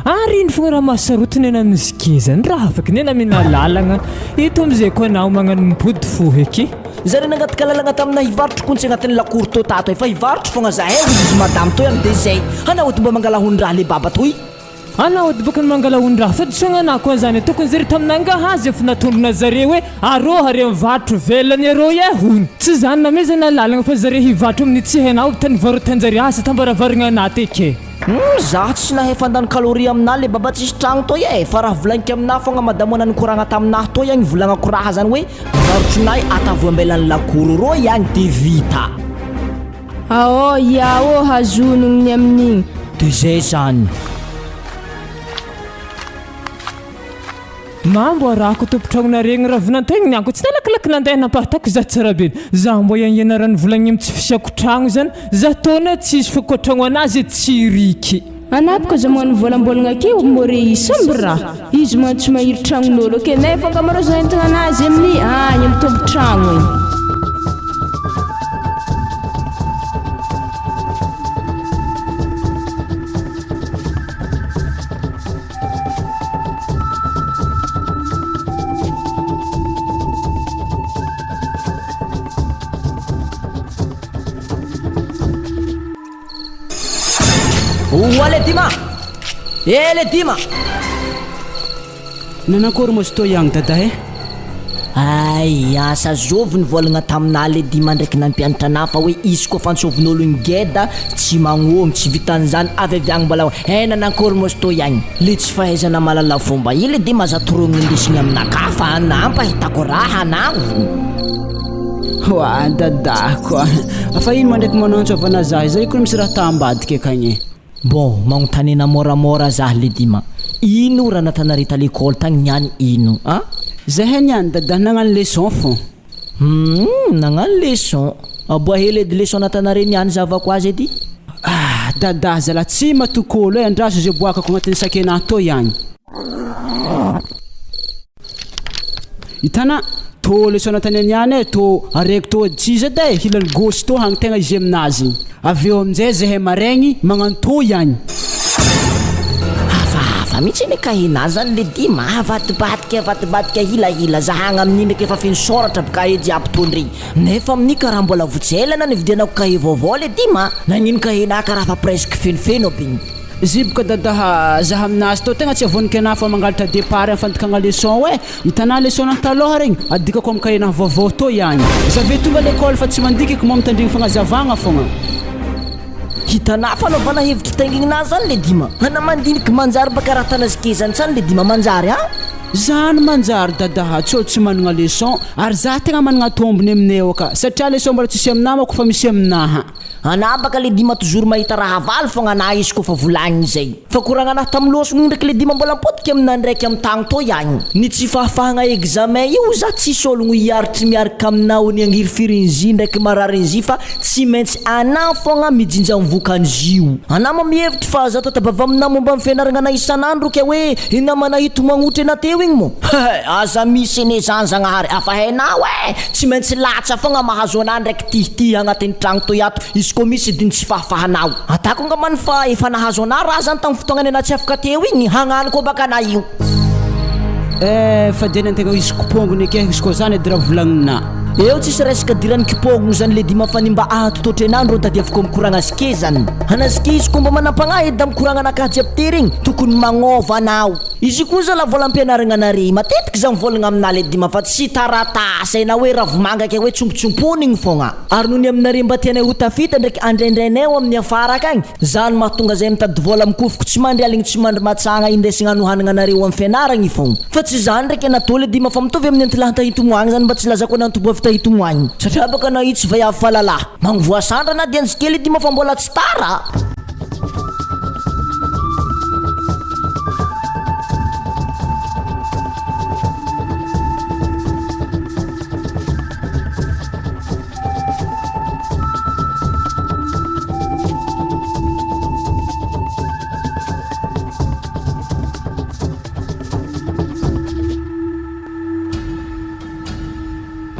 Ary ino fogna raha mahasarotiny ana amizike zany raha afaky ne namena lalagna eto amizay koa anao magnano mipody fo eky. Zare nangataka lalagna tamina hivarotro kontsy agnatin'ny lakoro tô tato efa hivarotro fogna zahay hoy izy madamo toy am de zay hanao edy mba mangala hondraha le baba toy. Anao edy bôka ny mangala ondraha fa disoagna anah koa zany e, tokony zare tamin'angaha azy efa natondrona zare hoe arô are mivarotro velany arô e hono, tsy zany namezana lalagna fa zare hivarotro amin'ny tsy hainao tany varotanjare asa tambaravaragna anah teky e. Humm zah tsy nahay fandany calorie aminah le baba tsisy tragno toy e, fa raha volagniko aminah fogna madamo ana nikoragna taminah toy agny volagnako raha zany hoe varotronay atavo ambelan'ny lakoro rô iagny de vita. Aô, iaô hazonogno ny amin'igny. De zay zany. Mambo arako tompotragnonareo ravinantegna nianko tsy nalakilaky nandeha nampahatako za tsara be za mbo iaignanarany volagny am tsy fisiako tragno zany za taona tsisy foko tragno anazy tsy riky. Anapaka za magnano volambolagna akeo more isamby raha izy mantsy mahiry tragnon'olo ake nefa ankamarozana entagna anazy amin'ny agny amy tompotragno igny. Oa le Dima! Eh le Dima! Nanankory moa izy toy agny dada eh? Hay, asa zovy nivolagna taminah le Dima ndraiky nampianatra anah fa hoe izy koa fantsovin'olo ngeda tsy magnohogno, tsy vitan'izany avy avy agny mbola eh nanankory moa izy toy agny? Le tsy fahaizana mahalala fomba io le Dima aza toroagna indesigny aminakahy fa anah mpahitako raha anah. Oa dadako a! Fa ino ma ndraiky manantso avy anah zah izay koa misy raha ta ambadika akagny e. Bon, magnontany moramora zah le Dima, ino raha natanare ta l'école tagny niany ino an? Zahay niany dada nagnano leçon fô. Humm, nagnano leçon. Aboa hely edy leçon natanare niany zavako azy edy. Ah, dada zalah tsy matoky olo e, andraso ze boakako agnatin'ny sac-nah toy agny. Hitana, tô leçon natany niany e, tô araiky tô tsy izy edy e, hilany gauche tô hagny tegna izy aminazy igny. Avy eo aminjay zahay maraigny magnano tô ihany. Hafahafa mihitsy anie ka enazy zany le dima avadibadika avadibadika hilahila zahagna amin'iny ndraiky efa feno sôratra aby kahie jiaby tô ndry nefa amin'iny karaha mbola vo tsy ela na nividianako kahie vaovao le dima nagnino kahie-nahy karaha fa presque fenofeno aby igny. Ziboka dada zaha aminazy tô tegna tsy avoniky anah fa mangalatra départ am fandikagna leçon e! Hitanah leçon nah talôha regny adikako am cahier nah vaovao tô ihany. Za ve tonga l'école fa tsy mandika eky moa mitandregny fagnazavagna fogna. Hitanah fanaovana hevitry taingigninahy zany le dima. Ana mandiniky manjary baka raha tanazy zany tsany le dima manjary a! Zany manjary dada tsy olo tsy managna leçon ary zah tegna managna tombony aminay ao ka satria leçon mbola tsisy aminah manko fa misy aminaha. Anah baka le dima toujours mahita raha avaly fogna anah izy kofa volagniny zay. Fa koragnanah tam lôsogno igny ndraiky le dima mbola mipotiky aminah ndraiky am tagno tô iagny. Ny tsy fahafahagna examen io za tsisy ologno hiaritry miaraka aminah ho ny angirifirin'zy ndraiky mararin'zy fa tsy maintsy anah fogna mijinja ny vokan'zy io. Anah ma mihevitry fa aza tatabava aminah momba ny fianaragnanah isan'andro ke hoe i namanah hitomagnotra anah teo igny mo. He aza misy anie zany Zagnahary afa hainao eh! Tsy maintsy latsa fogna mahazo anah ndraiky Tihitihy agnatin'ny tragno toy ato izy koa misy diny tsy fahafahanao. Atako angambany fa efa nahazo anah raha zany tamin'ny fotoagnany anah tsy afaka teo igny, hagnano koa baka anah io. Eh fa dia nantegna hisy kipongony eky eh, izy koa zany edy raha volagninà. Eo tsisy resaka dirany kipongony zany le dima fa ny mba ahatototry anah ndro tadiaviko mikoragna zke zany. Ana zke izy koa mba manampagnahy edy da mikoragna anakahy jiaby tery igny, tokony magnova anao. Izy io koa zala vola ampianaragna anare matetiky za mivolagna aminà le dima fa tsy taratasy na hoe ravimanga ke hoe tsompotsomponigny fogna ary noho ny aminare mba tianay ho tafita ndraiky andraindrainay ao amin'ny afara akagny zany mahatonga zay mitady vola mikofoko tsy mandry aligny tsy mandry matsagna indesigna anohanagna anareo amin'ny fianaragny fogna fa tsy zany ndraiky anatô le dima fa mitovy amin'ny antilahy tahitomagny zany mba tsy lazako anantoboavy tahitomagny satria baka na io tsy vaiavy fa lalahy magnovoasandra na dianjy kely dima fa mbola tsy tara.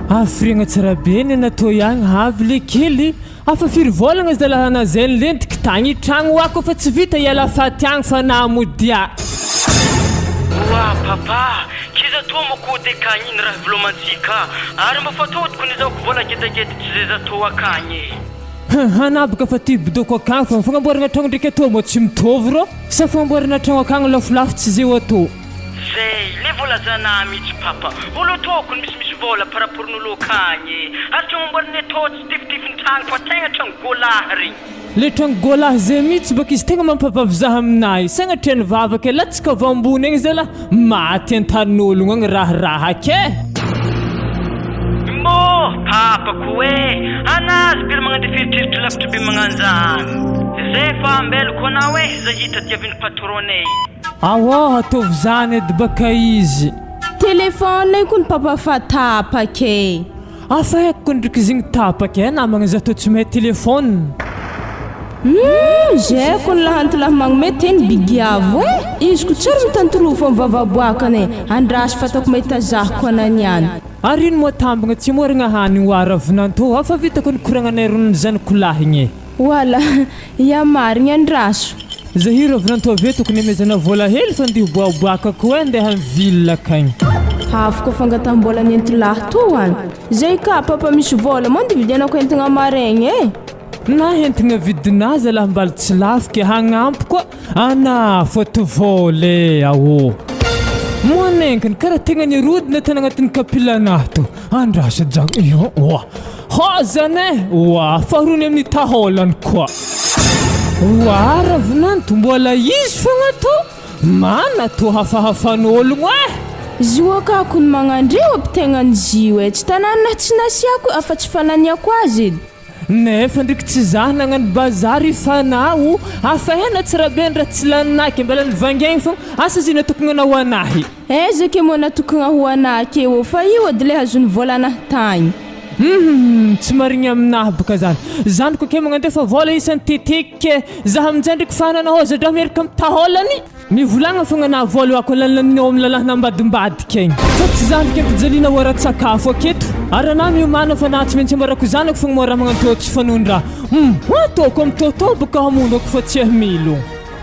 Hafiriagna tsara be ny natao ihany avy le kely. Afa firy vôlagna zalahy anah zay nilentiky tagny tragno wa koa fa tsy vita hiala faty agny fa namodia. Oa papa, k'iza toa mo kody akagny iny raha vilomantsika ary mba fa todiko ny zaoko vola gedagedy tsy zay za toa akagny e. Hum, hanabaka fa ty bidoko akagny fa fagnamboaragna tragno ndraiky atoa moa tsy mitovy rô, sa fagnamboarana tragno akagny lafolafo tsy zay ho atô. Zay le voalazanah mitsy papa, olo tokony misimisy vola par rapport n'olo akagny e, ary tragno amboariny atô tsy tifitifin-tragno fa tegna tragno gôlahy regny. Le tragno gôlahy zay mitsy baka izy tegna mampavavy zah aminahy, sagnatria ny vavaka e, latsaka avy ambony egny zalah maty antanin'ologno agny raharaha ke. Mbô papako e, anazy be ry magnandefa eritreritry lavitry be magnanjany. Zay fa ambelako anao e, zay hitadiavin'ny patron-nay. Aoh ataovy zany edy baka izy. Téléphone io kony papa fa tapaka e. Afa haiko kony ndriky izy igny tapaka e namagna za tô tsy mahay téléphone. Humm zay kony lahantilahy magnome teny bigiavo e! Izy ko tsary mitantorofo am vavaboakany e! Andraso fatako mahita zahako ana niany. Ary ino moa tambagna tsy moragna hany ho aravinanto afa vitako ny koragnanay ron'ny zanako lahy igny e. Wala, ia marigny andraso. Zahir avy nantoa tokony amezana vola hely fa ndeha hiboaboaka koa ndeha am ville akagny. Avy koa fangataham-bola nenty lahy toa an! Zay ka papa misy vola moa ndeha vidianako entagna maraigny e! Na entigna vidinà zalahy mbaly tsy lafo ke hagnampy koa anà fô ty vola e aô! Manenkiny karaha tegna nirodona tany agnatin'ny kapilanà to. Andraso jago io oa. Hozana e! Oa faharoany amin'ny taolany koa. Oa ravinanto mbola izy fogna to mana to hafahafan'ologno e! Zioakako ny magnandreo ampitegnan'i zio e, tsy tanàna tsy nasiako afa-tsy fananiako azy edy. Nefa ndriky tsy zah nagnano bazary ifanao afa hena tsy rabe ndra tsy laninake mbala nivangaigny fogna asa izy natokagna ho anahy. Aiza ke moa natokagna ho anah ke ô fa io edy le hazony volanah tagny. Humm tsy marigny aminah boka zany. Zandriko ke magnandefa vola isan teteky ke zah aminjay ndreky fahanana hoza-draha miaraka am taolany. Mivolagna fogna anah vola ako lanilaninao am lalahana ambadimbadika egny. Fa tsy zah ndreky ampijaliana ho ara-tsakafo aketo. Ary anah miomana fa anah tsy maintsy ambarako zanako fogna moa raha magnantô tsy fanondraha. Humm ataoko am tôtô boka hamono ako fa tsy hamelo.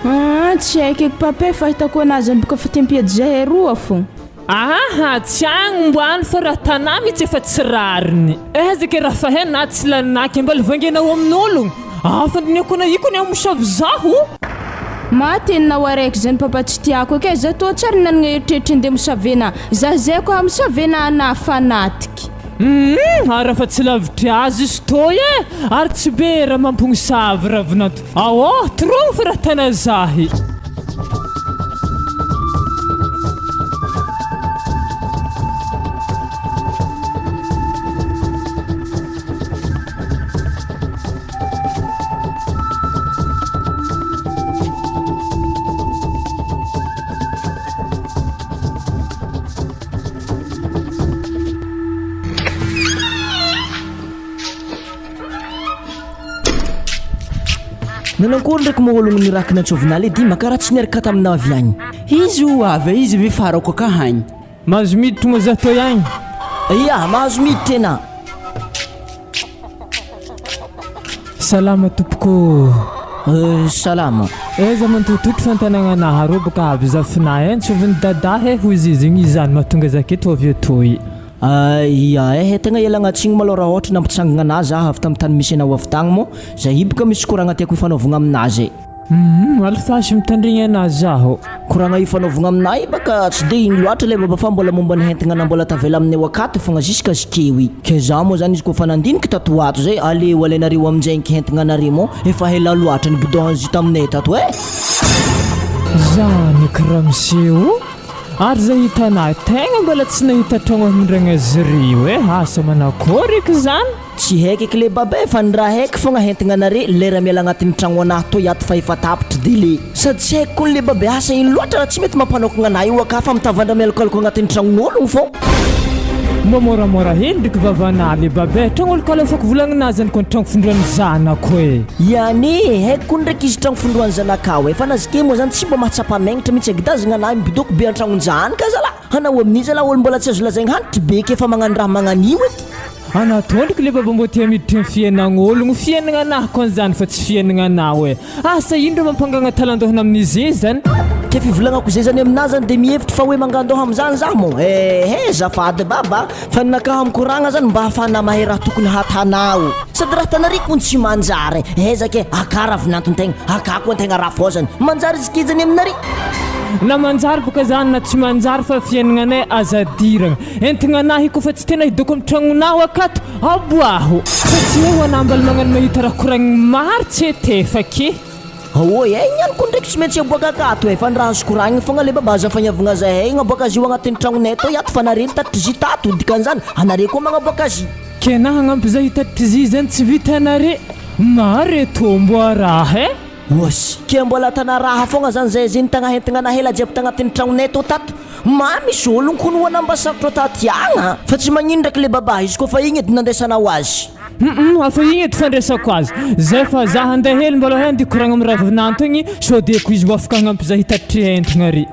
Aa tsy haiko eky pape fa hitako anazy any boka fitempiady zahay roa fô. Aha tsy agny mbo any fa raha tanà mitsy efa tsy rariny. Aiza ke raha fahay na tsy laninà ke mbala vangenao amin'ologno. Aa fandinihako anah io kony hamosavy zaho. Maty eninao araiky zany papa tsy tiako eky e, za toa tsary nanagna eritreritry andeha mosavena, za zay koa hamosavena anah fanatiky. Humm ary efa tsy lavitry azy izy toy e! Ary tsy be raha mampognosavy ravinanto Aoh trop fa raha tana zahy. Nanankory ndraiky moa ologno niraky nantsovinà le dima karaha tsy niaraka taminà avy agny. Izy ho avy e, izy ve farako aka hagny. Mahazo miditra moa za toy agny? Ia, mahazo miditra enà. Salama tompoko ô. Euh, salama. Aiza mantototro fantanagna anah arô boka avy zafinah eh, antsovin'i Dada eh hozy izy igny izany mahatonga za aketo avy etoy. Ah, ia eh, tegna ialagna tsigny malôha raha ôhatra nampitsangagna anah za avy tamin'ny tany misy anao avy tagny moa, za io boka misy koragna tiako ifanaovagna aminah zay. Humm alifasy mitandregny anah zaho. Koragna ifanaovagna aminah io baka tsy de ino loatra le baba fa mbola momba ny hentigna na mbola tavela aminay akato fogna jusqu'à zikeo i. Ke za moa zany izy koa fa nandiniky tato ho ato zay aleo alainareo aminjay ny hentigna anare moa efa ela loatra ny bidon zy taminay tato eh! Zany kra miseho ary zay hitanah tegna mbola tsy nahita tragno hamindragna azy reo eh asa manakory eky zany? Tsy haiko eky le baba eh, fa ny raha haiko fogna hentigna anare lera miala agnatin'ny tragno anahy toy ato fa efa tapitry délai. Sady tsy haiko kony le baba eh, asa ino loatra raha tsy mety mampanokagna anahy io aka fa mitavandra mialokaloka agnatin'ny tragnon'ologno fô. Mba moramora hely ndriky vavanah le baba eh, tragno olo kalafako volagnina zany kony tragno fondroan'ny zanako eh. Iany eh, haiko kony ndraiky izy tragno fondroan'ny zanakao eh, fa na zike moa zany tsy mba mahatsapa megnatra mintsy agidazagna anahy mibidoko be an-tragnonjahany ka zalah. Hanao amin'iza lah olo mbola tsy azo lazaigny hanitry be ke fa magnano raha magnan'io eky. Anah tondroko le baba mbô tia miditry ny fiainagn'ologno, fiainagna anah kony zany fa tsy fiainagna anao e! Asa ino reo mampangagna talandohana amin'ize zany? Ke fivolagnako zay zany aminah zany de mihevitry fa hoe mangandoha amizany zah mo? Ehe zafady baba fa ninakahy mikoragna zany mba ahafahanah mahay raha tokony hatanao. Sady raha tanariko hono tsy manjary e! Ezaka e, akà raha vinanton-tegna, akà koa antegna raha fôzany, manjary izy ke zany aminare? Na manjary boka zany na tsy manjary fa fiainagnanay aza adiragna. Entigna anahy koa fa tsy tena hidoko am tragnonao akato, aboaho! Fa tsy hoe ho anah mbala magnano mahita raha koragniny maro tsy etefaky. Aoy eh, igny ihany koa ndraiky tsy maintsy aboaka akato eh, fa ny raha azo koragniny fogna le baba aza fagnavogna zahay agnaboaka azy io agnatin'ny tragnonay tô iato fa nare nitatitry zy tato, dikan'izany anare koa magnaboaka azy. Ke na hagnampy zah hitatitry zy zany tsy vitanare, maro e tombo a raha eh. Oasy, ke mbola tanaraha fogna zany zay zay nitagnahentigna nahela jiaby tagnatin'ny tragnonay tô tato, ma misy ologno koa no anamba sarotro taty agna fa tsy magnino ndraiky le baba izy koa fa igny edy nandraisanao azy. Hum hafa igny edy fandraisako azy zay fa za handeha hely mbola hoe andeha hikoragna am ravinanto igny sao de ko izy mbo afaka hagnampy za hitatitry entagna ary.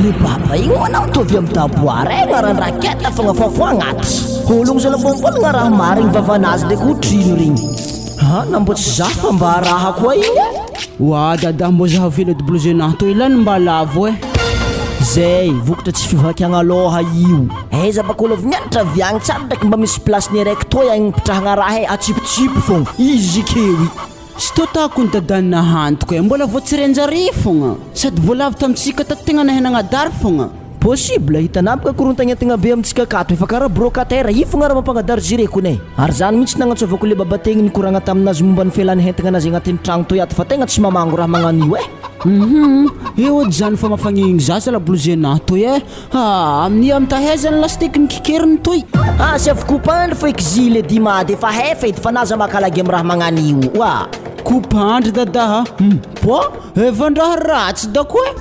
Ry baba igny moa anao mitovy am daboara eh agnaran-draketa fogna fa fo agnaty ologno zala mbô mivôlagna raha marigny vavanazy ndraiky otrino regny ah na mbô tsy za fa mba raha koa igny eh. Wa dada mbô zaho vela WG-nahy toy lany mba lavo eh. Zay, vokatra tsy fivakiagna lôha io. Aiza baka olo avy nianatra avy agny tsara ndraiky mba misy place-ny araiky toy agny nipitrahagna raha e, atsipitsipy fogna. Izy keo i. Tsy tô tahako ny dadany nahantoko e, mbola vao tsy renjare fogna. Sady voalavo tamintsika tato tegna nahay nagnadary fogna. Possible, hitanà baka korontagna be amintsika akato, efa karaha brocataire, io fogna raha mampangadary zire kony e. Ary zany mihitsy nagnantsovako le baba tegny nikoragna taminazy momba ny fialany hentagna anazy agnatin'ny tragno toy ato fa tegna tsy mamango raha magnano io e. Hum eo edy zany fa mafagnigny zaza la blouse-nahy toy e. Haa amin'ny amitahaizany lasiteky ny kikeriny toy. Ah chef kopandry fo eky zile dimady efa hefa edy fa naza makalagy am raha magnano io oa. Kopandry dada a! Hum pô! Efa ndraha ratsy dako e!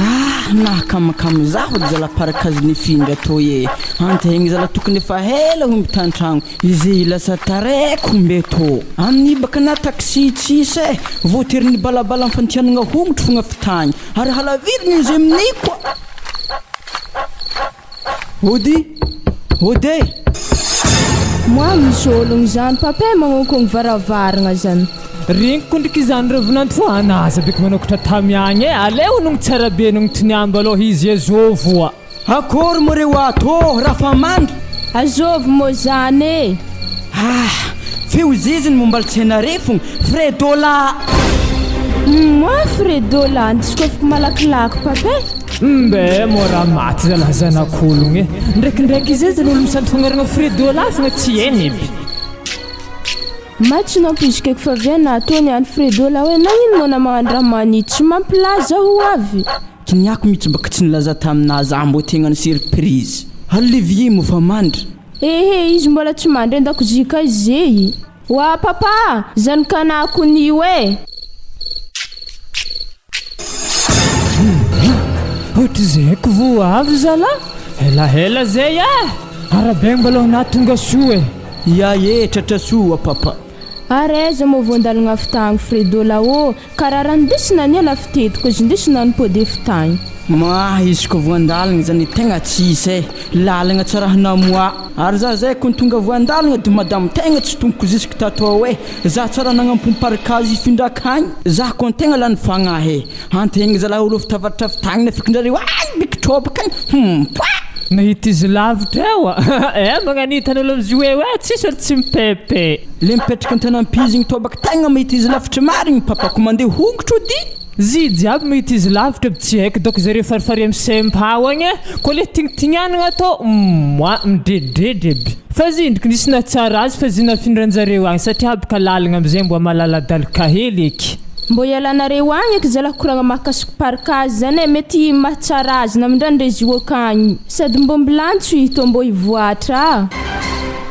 Ah, nahakamakamo zaho ry zalahy parakazy nifindra toy e. Antehegny zalahy tokony efa hela homby tan-tragno. Izy lasa tareko mbe tô. Amin'ny baka na taxi tsisy e. Voatery nibalabala am fantianagna hongotro fogna fitagny. Ary halavirigny izy amin'ny koa. Ody! Ody e! Moa misy ologno zany papa e magnonkogno varavaragna zany. Regniko ndriky izany Ravinanto fa anaza beko manokatra tamy agny e, aleo nogno tsara be nogno tiniamby aloha izy azôvy oa. Akory moa reo ato ô, raha fa mandry. Azôvy mô zany e. Ah! Feo ziziny momba tsy hainare fogna, Fredo la. Moa Fredo la, ndisy malakilaky papa e. Mbe mora maty zalahy zanak'ologno e. Ndraikindraiky izay zany olo misanty fagnarana Fredo la fogna tsy hainy aby. Ma tsy nampoiziko fa avy ana tô ny any Fredo la hoe nagnino moa na magnano raha manitsy tsy mampilaza ho avy. Kiniako mitsy mbaka tsy nilaza taminah za mbô te hagnano surprise. Ary le vie moa fa mandry. Ehe izy mbola tsy mandry andakozia kay zehy. Wa papa a! Zanakanah konio e! Ohatrizay ko vo avy zalah! Helahela zay eh! Arahabaigny mba aloha tonga soa e! Ya e, tratra soa papa. Ary aiza moa voandalagna avy tagny Fredo la ô! Karaha raha ndesina anie lafitety ko izy ndesina nipody avy tagny. Mah izy ko voandalagna zany tegna tsisy eh! Lalagna tsy raha namoah. Ary za zay kony tonga voandalagna de madamo tegna tsy tompoko jusque tatao eh! Za tsy raha nagnampony parkage hifindra akagny. Za kony tegna lany fagnahy eh! Antegna zalahy olo avy tavaratra avy tagny nafikindrareo agny mikitroboka agny hum poah! Nahita izy lavitra eo a! Eh magnanitany olo amizio eo eh tsisy olo tsy mipepe. Le mipetraka antanam-pizigny tobaka tegna mahita izy lavitry marigny papako mandeha hongotro ody. Zy jiaby mahita izy lavitra aby tsy haiko dôko zareo farifari am sempao agny eh kô le tignitignianagna atao moa midredidredy aby. Fa zy ndriky nisy nahatsara azy fa zy nafindranjareo agny satria aby ka lalagna amizay mba malaladalaka hely eky. Mbô ialanareo agny eky zalah koragna mahakasiky parkage zany e, mety mahatsara azy namindra ndre zio akagny. Sady mbô mbilantso i tô mbô hivoatra a.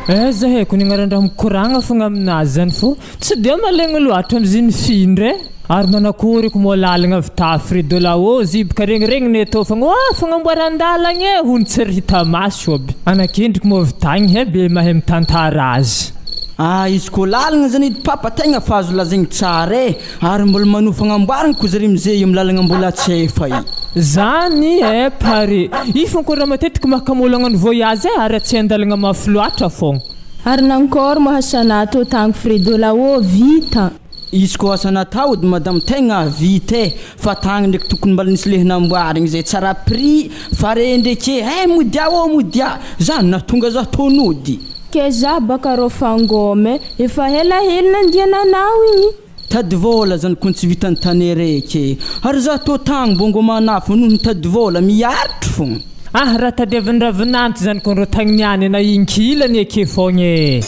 Aiza haiko ny agnaran-draha mikoragna fogna aminazy zany fô tsy de malegny loatra amiziny mifindra e! Ary manakory eky moa lalagna avy tafry de la haut ziboka regniregniny atao fa oh fagnamboaran-dalagna e hono tsy ry hita maso aby. Anakendriky moa avy tagny he be mahay mitantara azy. Ah izy ko lalagna zany edy papa tegna fa azo lazaigny tsara e! Ary mbola manohy fagnamboaragna ko zare mizey amy lalagna mbola tsy efa i. Zany e pare. I fô ko raha matetiky mahakamo olo hagnano voyage e ary tsy andalagna mafy loatra fôgna. Ary nankôry moa hasanà tô tagny Fredo la ô vita. Izy ko asa natao edy madame tegna vita e! Fa tagny ndreky tokony mbala nisy lehy namboarigny zay tsara prix fa re ndreky e! Modia ô modia! Za nahatonga za tô nody. Ke za baka rô fangôma e! Efa ela hely nandiananao igny. Tady vôla zany kony tsy vitan'ny tany araiky e! Ary za tô tagny bongo manafo noho ny tady vôla miaritry fogna. Ah raha tadiavin-dravinanto zany ko rô tagny niany na inkilany eke fogna e!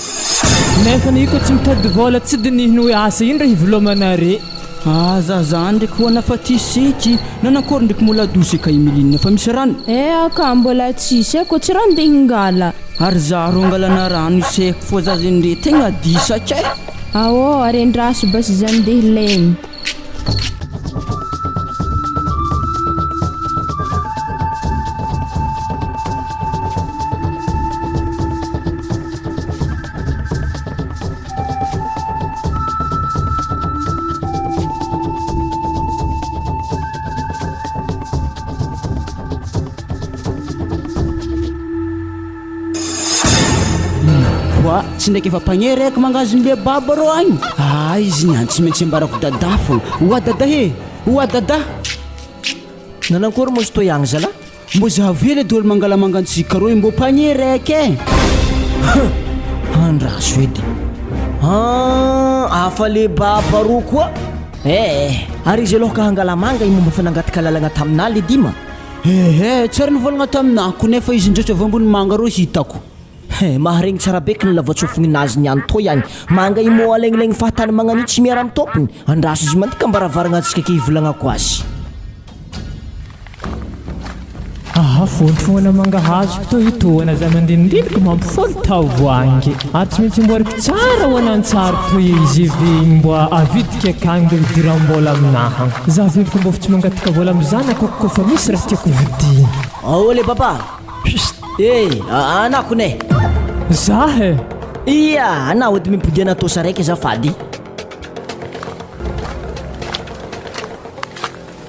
Nefa ny io ko tsy mitady vôla tsy dinihiny hoe asa ino raha hivelomanare. Ah za zany ndreky ho ana fa tsisy nanakôry ndreky mbola douce ka Emeline fa misy rano. Eh ka mbola tsisy eh ko tsy raha ndeha hingala. Ary za rô angalana rano iseko fô za zegny ndre tegna disaka eh. Aô ary andraso basy za ndeha hilegny. Poa, tsy ndraiky efa mpagnery raiky mangahazo ny baba rô agny. Ah, izy niany tsy maintsy ambarako dada fô. Oa dada he! Oa dada! Nanankory moa izy toy agny zalahy? Mbô zahavo hely edy olo mangala mangantsika rô mbô panier raiky e! Huh! Andraso edy. Ah, hafa le baba rô koa. Eh, ary izy aloha ka hangala manga i momba fa nangataka lalagna taminà le dima. Ehe, tsy ary nivolagna taminà ko nefa izy ndraiky avy ambony manga rô hitako. He, maharegny tsara beky ny lavatsofignin'azy niany toy agny. Manga i moa alegnilegny fahatany magnan'io tsy miara amy tompony. Andraso izy mandika am-baravaragna antsika ke hivolagnako azy. Aha vontofoana mangahazo toy itoana zay mandinindiniky mampifono tavoahangy ary tsy maintsy amboariko tsara ho anantsary toy izy ivy mbo avidika akagny mbo hidiram-bola aminaha za veloko mbo tsy mangataka vola amy zanako ko fa misy raha tiako vidiana. Ao le papa! Psst! Eh! Anako ne! Za e! Ia! Anao edy mimpodia anatôsa raiky azafady.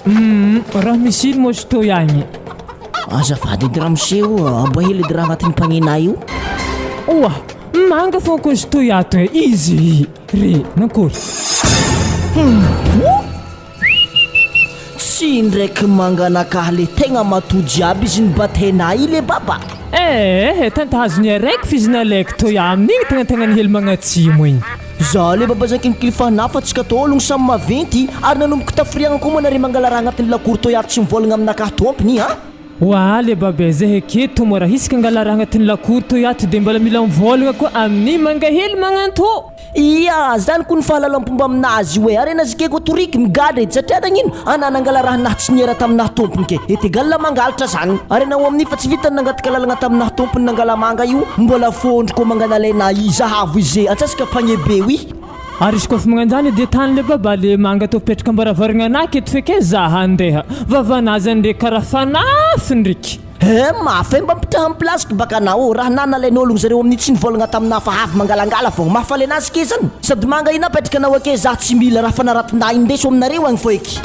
Humm raha misy ino moa toy agny. Azafady edy ramose o, aboa hely edy raha agnatin'ny panier-nà io. Oa! Manga fô ko izy toy ato e, izy re nankory? Hum! Tsy ndraiky manganakahy le tegna matoa jiaby izy nibatenà i le baba. Eh eh, tantahazony araiky f'izy nalaiko toy amin'igny tegnategnan'ny hely magnatsimo igny. Za le baba zankinikily fanahy fa tsika tô ologno samy maventy ary nanomboka tafiriagna koa moa nare mangala raha agnatin'ny lakoro tô ary tsy mivôlagna aminakahy tômpony a! Oa le babe zay eké tô mora hisaka angala raha agnatin'ny lakoro tô ato de mbola mila mivôlagna koa amin'ny mangahely magnantô. Ia, zany ko ny fahalalam-pomba aminazy io e, ary anazy ke ko toriky migadra edy satria nagnino? Ana nangala raha naha tsy niera taminahy tompony ke, est egal mangalatra zany, ary anao amin'io fa tsy vitany nangataka lalagna taminahy tompony nangala manga io, mbola fondro ko manga nalaina i, zahavo izy e, antsasaka panier be oi. Ary izy koa fa magnanjany dia tany le baba le manga tô mipetraka ambaravaregna anaky eto feke za handeha, vavanazy andre karaha fanafy ndriky. He mafy e mba mipetraha am place ko baka anao raha na nalain'ologno zareo amin'ny tsy nivolagna taminah fa avy mangalangala fogna mahafaly anazy ke zany sady manga ina apetraka anao ake zah tsy mila raha fanaratinah indeso aminareo agny fô eky.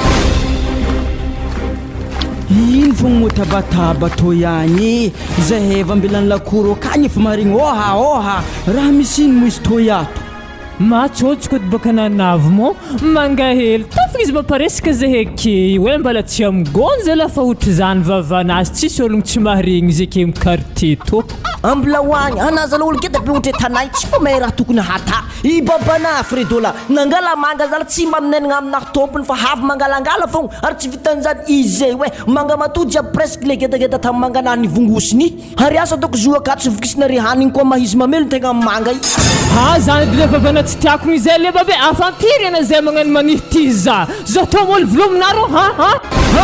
Ino fogna moa tabataba tô ihany e, zahay avy ambelan'ny lakoro akagny efa maharegny ôha ôha, raha misy ino moa izy tô ato? Matsôtsoko edy bôka nanavy mô mangahelo tafigny izy mamparesaka zahay ake io e mbala tsy am gony zalah fa otrzany vavanazy tsisy ologno tsy maharegny izy ake am quartier tô. Ambilao agny, anà zala olo ngeda be ohatry tanà io tsy mba mahay raha tokony hatà. I babanà Fredo la nangala manga zala tsy mba minenagna aminah tompony fa avy mangalangala fogna ary tsy vitan'izany izy zay oe manga matoa jiaby presque le gedageda tam manganah nivongosiny. Ary asa ataoko zo akato sy vokisina re hanigny koa maha izy mamelo tegna am manga i. Ha zany edy le vavana tsy tiako igny zay le babe afa-piry ana zay magnano manihy ty za zao tô moly velominareo ha ha.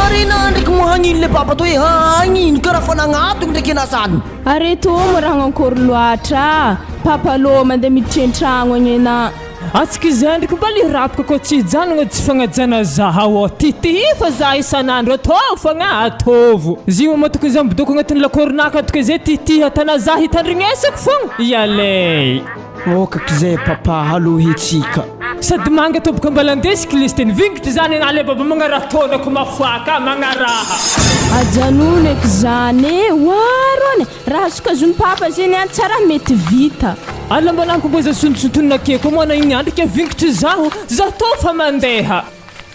Ary na ndreky moa hagnino le baba tô e hagnino karaha fa nagnatogno ndreky ena zany. Are tô moa raha agnankory loatra papa lô mandeha miditry an-tragno agny ena. Atsika izay ndriky mba le rapoka koa tsy hijanogna tsy fagnajana zaha ô ty ty fa za isan'andro ataovy fogna ataovo zio ma tokony za midoko agnatin'ny lakoronaka toka zay ty ty atana za hitandrignesako fogna ialay. Okaky zay papa aloha hetsika. Sady manga toboka mbala andesiko lesy teny vingitry zany anah le baba magnaraha taonako mafoaka magnaraha. Ajanony eky zany e! Oa rony! Raha azokazon'i papa zegny any tsara mety vita. Ala mba laniko mboza sontsontonina ake koa moa na igny andro ke vingitry zaho, zaho tô fa mandeha.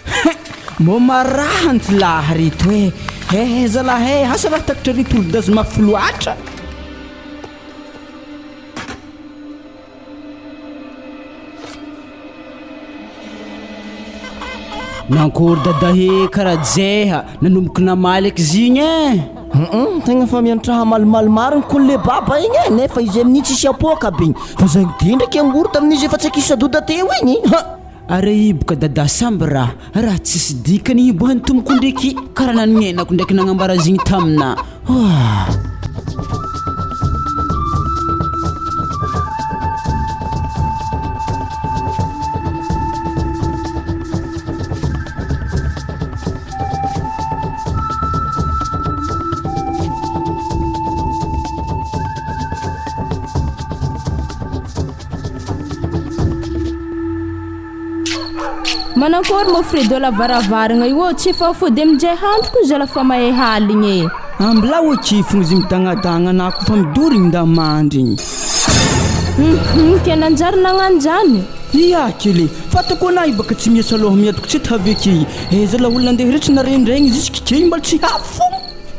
Hein! Mbô marahanty lahy reto e! Eh zalahy eh! Asa raha takatra reto olo-dazy mafy loatra. Nankory dadahe karaha jeha nanomboka namaly eky zigny eh. Hum tegna fa mianatra hamalimaly marigny kony le baba igny e, nefa izy amin'igny tsisy apoaka aby igny, fa zaigny de ndraiky angory tamin'izy efa tsy akisadoda teo igny ha. Are hiboka dada samby raha raha tsisy dikany hibohan'ny tompoko ndreky karaha nanognenako ndraiky nagnambara zigny tamina oah. Manakôry moa Fredo lavaravaragna io ô, tsy efa fody aminjay handro ko zala fa mahay haligny e. Ambilao akia fogna izy midagnadagna anah kofa midory igny nda mandry igny. Hum ke nanjary nagnano zany. Ia kely e, fantako anah io baka tsy miasa loha miadiko tsy tavy akia e, zala olona nandeha rehetra narendregny jusque key mbola tsy hafo.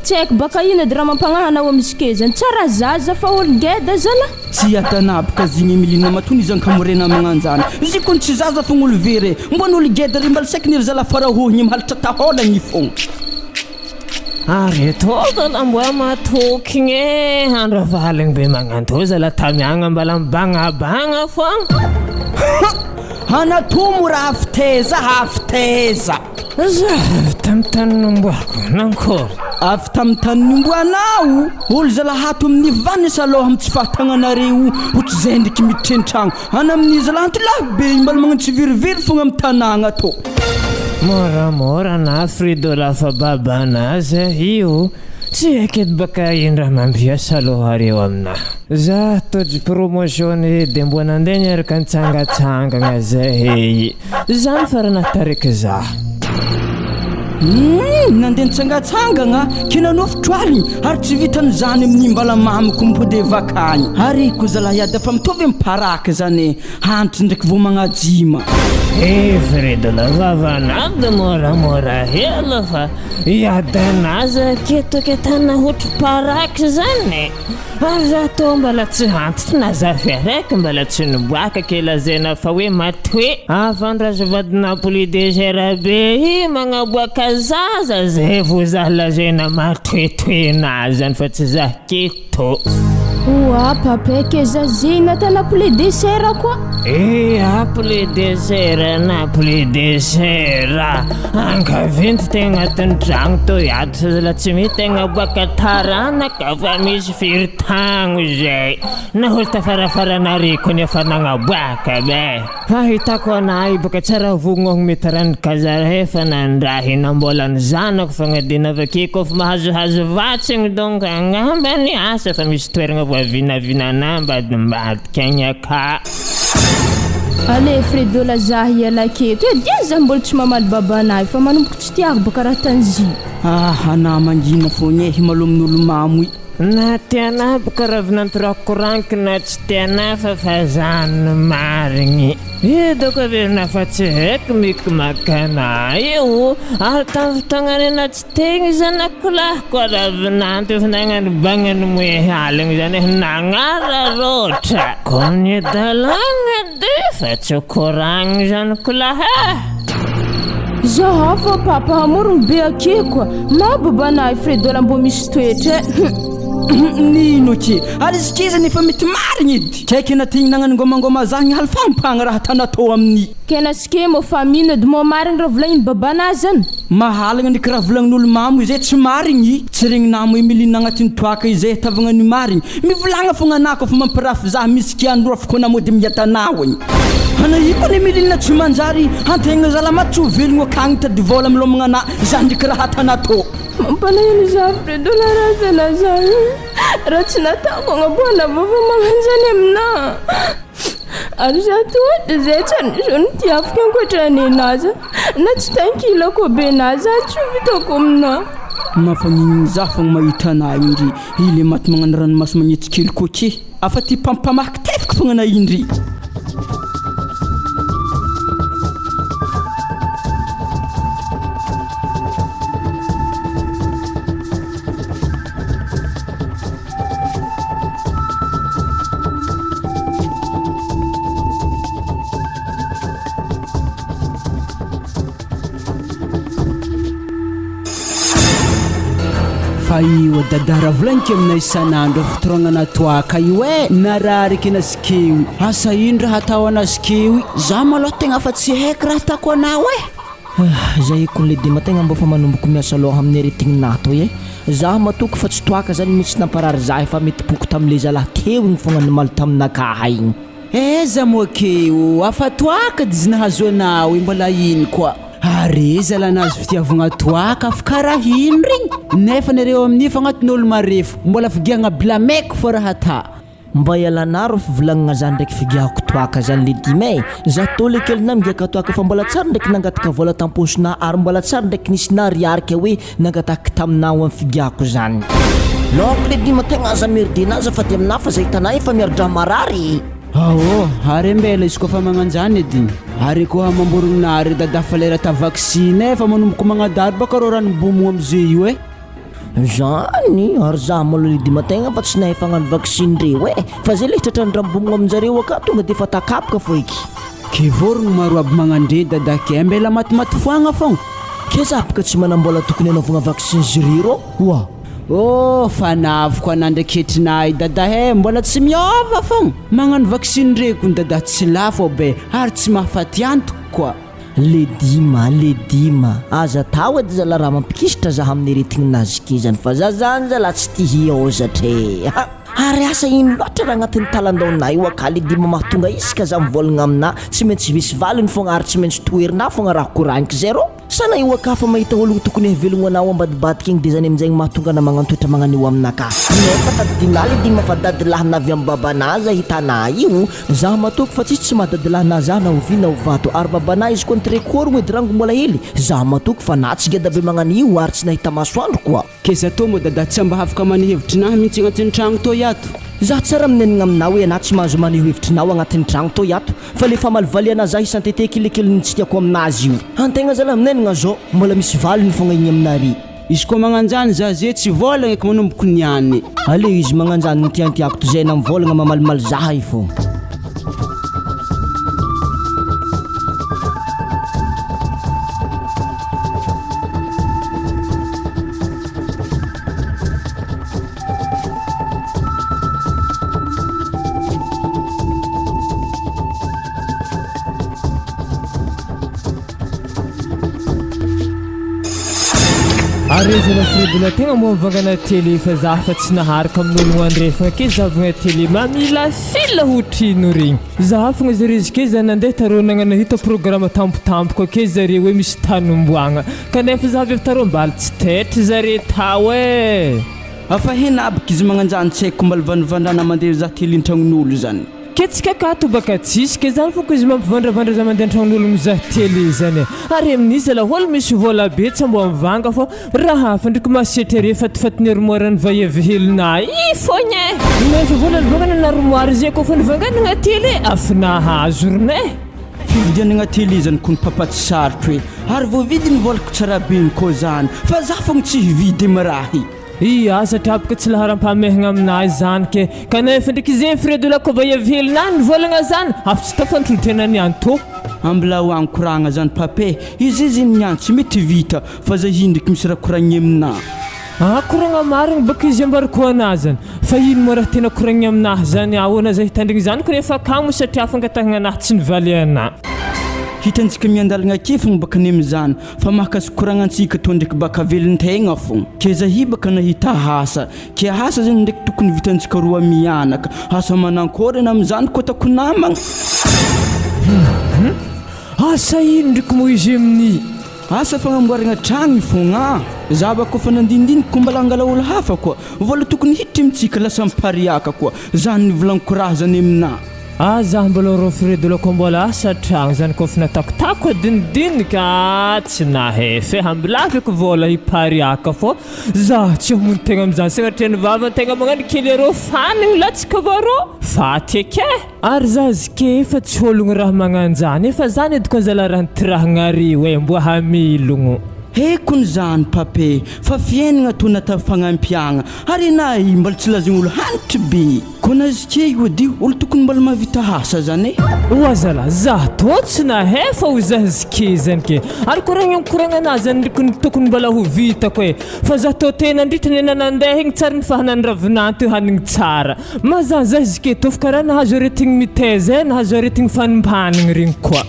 Tsy haiko baka ino edy raha mampagnahy anao amizike zany, tsara zaza fa olo geda zala. Tsy atanabka zigny Emeline matoa ny zankamorena magnanjany izy kony tsy zaza fogna olo very e, mbô ny olo geda ry mbala saiky ny ry zala farahohigny mihalatra taholagny fogna. Ary tô zala mbola matoky gne andro avaligny be magnanto zala tamiagna mbala mibagnabagna fogna. Ha! Hanatomo raha fitaiza ha fitaiza. Za avy tamin'ny tany nomboako, nankory? Avy tamin'ny tany nomboanao? Olo zalahy ato amin'ny vaniny saloha amin'ny tsy fahatagnanareo ohatry ndriky miditra an-tragno any amin'ny zalahy antilahy be io mbala magnano tsiverivery fogna amin'ny tanàgna atô. Moramora na Fridola fa babana aza io tsy haiko edy baka ino raha mampiasa aloha reo aminahy. Za tojo promotion de mbo nandeha niaraka nitsangatsangana zahay. Zany fa raha nahataraiky za. Humm nandeha nitsangatsangagna ke nanofotro aligny ary tsy vitan'izany amin'ny mbala mamiko mipody vakagny ary ko zalahy ady afa mitovy am paraky zany e hantitry ndraiky vao magnajima. He Fredola vavan'ady moramora hely fa iadana aza ketoketana hotry paraky zany e! Ary za tô mbala tsy antitry na zafy araiky mbala tsy niboaka ke lazaina fa hoe matoe. Afandraso vadina polidesera be i magnaboaka zaza zay vo za lazaina matoetoenà zany fa tsy za keto. Oa pape ke zaze natana poulet dessert koa. Ea poulet dessert na poulet dessert ankaventy tegna agnatin'ny tragno tô iato sa zala tsy mety tegna aboaka taranaka fa misy firy tagno zay na olo tafarafaranareo koa efa nagnaboaka be. Fahitako anah io baka tsara vognogno mety ranon-kazaha efa nandrahina mbola ny zanako fagnadina avake kôfa mahazohazo vatsigny donc angamba ny asa fa misy toeragna voavinavinanah ambadimbadika agny aka. Allez Fredo la zah hiala aketo e, dieny zah mbola tsy mamaly babanah fa manomboka tsy tiako baka raha tanzi. Ah anah mangina fogna e, malômin'olo mamo i. Na tianah boka ravinantorakoranky na tsy tianah fa fa zany no marigny. Io doko averina fa tsy haiko mikimaka anah io ary tamin'ny fotoagna nena tsy tegny zanako lahy koa ravinanto efa nagnano bagnany moehy aligny zany eh nagnararaotra ko niadalagna de fa tsy koragny zanako lahy eh. Zahao fa papa hamorogno be akia koa ma babanah i Fredola mbô misy toetra eh hum. Nino akia ary izy kizany efa mety marigny edy. Kaiky anatigny nagnano ngômangôma zah gny halifampagna raha tana tô amin'ny. Kena ske mô fa mino edy mô marigny raha volagniny babanah zany. Mahalagna ndraiky raha volagnin'olo mamo izay tsy marigny, tsy regninà mo Emeline agnatin'ny toaka izay tavagna ny marigny, mivolagna fogna anà kôfa mampirafy zah misy kia androafiko anà mody miatanà ogny. Ana io kony Emeline tsy manjary antegna zalah maty tsy ho velogno akagny mitady vôla milômagna anà zah ndraiky raha atanà tô. Mampalahelo zah Fredo la raha tena zah io. Raha tsy nataoko agnaboahana vaovao magnanjany aminà. Ary za toa zay tsy ary nisy olo nitiaviko ankoatra nenà za. Na tsy tankilako be nà za tsy ho vitako aminà. Mampaninona za fogna mahita anà indry i le maty magnano ranomaso magnetsy kely koa Afa ty mpampamaky tefiko fogna anà indry. Fa io dada ravolaniky aminay isan'andro fitorognana toaka io e narary kena sikeo asa ino raha atao ana sikeo za malôha tegna fa tsy haiko raha ataoko anao e. Zay kony le dema tegna mbô fa manomboko miasa lôha amin'ny aretigny nahy toy e. Zaho matoky fa tsy toaka zany mitsy namparary zaho efa mety poko tamle zalahy teo igny fogna nimaly taminakahy igny. Aiza moa keo afa toaka dizy nahazo anao i mbola ino koa ary e zala nahazo fitiavagna toaka fa karaha ino regny nefa nareo amin'io fa agnatin'olo marefo mbola figiagna bilameko fô raha ata. Mba ialana rô fivolagnana zany ndraiky figiahako toaka zany le dimy e! Za tô le kelinah migiaka toaka fa mbola tsary ndraiky nangataka vola tam-paosinah ary mbola tsary ndraiky nisy nariarika hoe nangataky taminah ho am figiahako zany. Lôko le dimy tegna aza merde aza fa de aminah fa za hitanah efa miari-draha marary e! Aô, ary ambela izy koa fa magnanjany edy, ary koa mamborogna ary dada fa lera ta vaksiny e, fa manomboko magnadalo baka rô ranobomogno amze io e. Zany ary za maloha le dima tegna fa tsy nahay fagnano vaksiny reo e! Fa zay le tratran'ny rambomogno aminjareo aka tonga de efa takapoka fô eky. Ke vorogno maro aby magnandre dada ke ambela matimaty foagna fogna. Ke za boka tsy manambola tokony hanaovagna vaksiny zry rô oa. Oh fa navoko anah ndraiky hetrinah i dada he mbola tsy miôva fogna magnano vaksiny re kony dada tsy lafo be ary tsy mahafaty antoko koa. Ledima, ledima, aza atao edy zala raha mampikisitra zah amin'ny aretigny nazy kezany fa za zany zala tsy tia hiôzatra e! Ary asa ino loatra raha agnatin'ny talandaonà io akaly dima mahatonga isaka za mivolagna aminà tsy maintsy misy valiny fogna ary tsy maintsy toherinà fogna raha koragniko zay rô. Sa na io aka fa mahita ologno tokony havelogno anao ambadibadika igny de zany aminjay mahatonga ana magnano toetra magnan'io aminaka. Nefa tadidinà le dima fa dadilahy navy am babanà aza hitanà io. Za matoky fa tsisy tsy maha dadilahy na za na ovy na ovato ary babanà izy koa nitreko orogno edy rango mbola hely. Za matoky fa na tsy geda be magnan'io ary tsy nahita masoandro koa. Keza tô moa dada tsy mba afaka maneho hevitrinahy mintsy agnatin'ny tragno toy ato. Za tsara minenigna aminao hoe anah tsy mahazo maneho hevitrinao agnatin'ny tragno toy ato fa le famalivaliana za isan-teteky le kelin'ny tsy tiako aminazy io. Antegna zalahy minenigna zao mbola misy valiny fogna igny aminare. Izy koa magnanjany za ze tsy vôlagna eky manomboko niany. Aleo izy magnanjany ny tiantiako tozay na mivôlagna mamalimaly zahay fô. Ary izy na Fredona tegna moa mivangana télé fa za fa tsy naharaka amin'ologno andrefagna ke zavagna télé mamila fil hotrino regny. Za fogna zare izy ke za nandeha tarô nagnano nahita programme tampotampoka ke zare hoe misy tany omboagna kanefa za avy avy tarô mbaly tsy taitry zare tao eh. Afa hena aby kizy magnanjany tsy haiko mbaly vandravandrana mandeha za télé ntragnon'olo zany. Ke tsika akato baka tsisy ke zany foko izy mampivandravandra za mandeha antragnon'olo mizaha télé zany e. Ary amin'iza laholo misy vola be tsy mbo mivanga fô raha hafa ndreky masiatra re fatifatin'ny armoire ny vaiavy helona i fogna e. Nefa vola nivangana na armoire zay kôfa nivanganagna télé afa nahazo rne. Fividianagna télé zany kony papa tsy sarotro e ary voavidy ny volako tsara be ny kô zany fa za fogna tsy hividy am raha i. Ia, satria boka tsy laharam-pahamehagna aminahy izany ke. Kanefa ndraiky izy frais de la cobaye velona any nivolagna zany, afa tsy tafandroso tena nianto. Ambilao agny koragna zany pape, izy izy iny niany tsy mety vita fa zay iny ndraiky misy raha koragniny aminah. Ah koragna marigny baka izy ambarako anah zany, fa ino moa raha tena koragniny aminahy zany, ahoana zay hitandrigny zany ko rehefa kamo satria fangatahagna anahy tsy nivaly anah. Hitantsika miandalagna ake fogna baka ny amizany Fa mahakasika koragnantsika toa ndraiky baka velon-tegna fô. Kezahi baka nahita asa. Ke asa zegny ndraiky tokony vitantsika roa mianaka. Asa manankôry ana amizany ko ataoko namagna? Hum. Asa ino ndraiky moa izy amin'ny. Asa fagnamboaragna tragno fogna. Za baka kôfa nandinindiniky ko mbala angala olo hafa koa. Vôla tokony hiditra amintsika lasa mipariaka koa. Zany nivolagniko raha zany aminà. Ah zah mbola rofre dolako mbola asa tragno zany koa natakotako adinidinika ah tsy nahefa eh ambilaviko vola hipariaka fô zah tsy hamono tegna amizany sagnatria ny vava tegna magnano kely arô fanigny latsaka va rô faty eky eh ary zah zike efa tsy ologno raha magnanjany efa zany edy koa zala raha nitirahagnareo eh mbo hamilogno. Heko ny zany pape fa fiainagna toa natao fagnampiagna ary enah i mbola tsy lazaigny olo hanitry be. Ko nazike io edy olo tokony mbola mahavita asa zany e. Oa zala zah tô tsy nahefa ho zah zike zany ke ary koragna mikoragna anah zany ndriky ny tokony mbola ho vitako e fa zah tô te nandritra ny nanandeha igny tsary ny fahanany ravinanto hanigny tsara ma zah zah zike tô fa karaha nahazo aretigny mitaiza e nahazo aretigny fanimpanigny regny koa.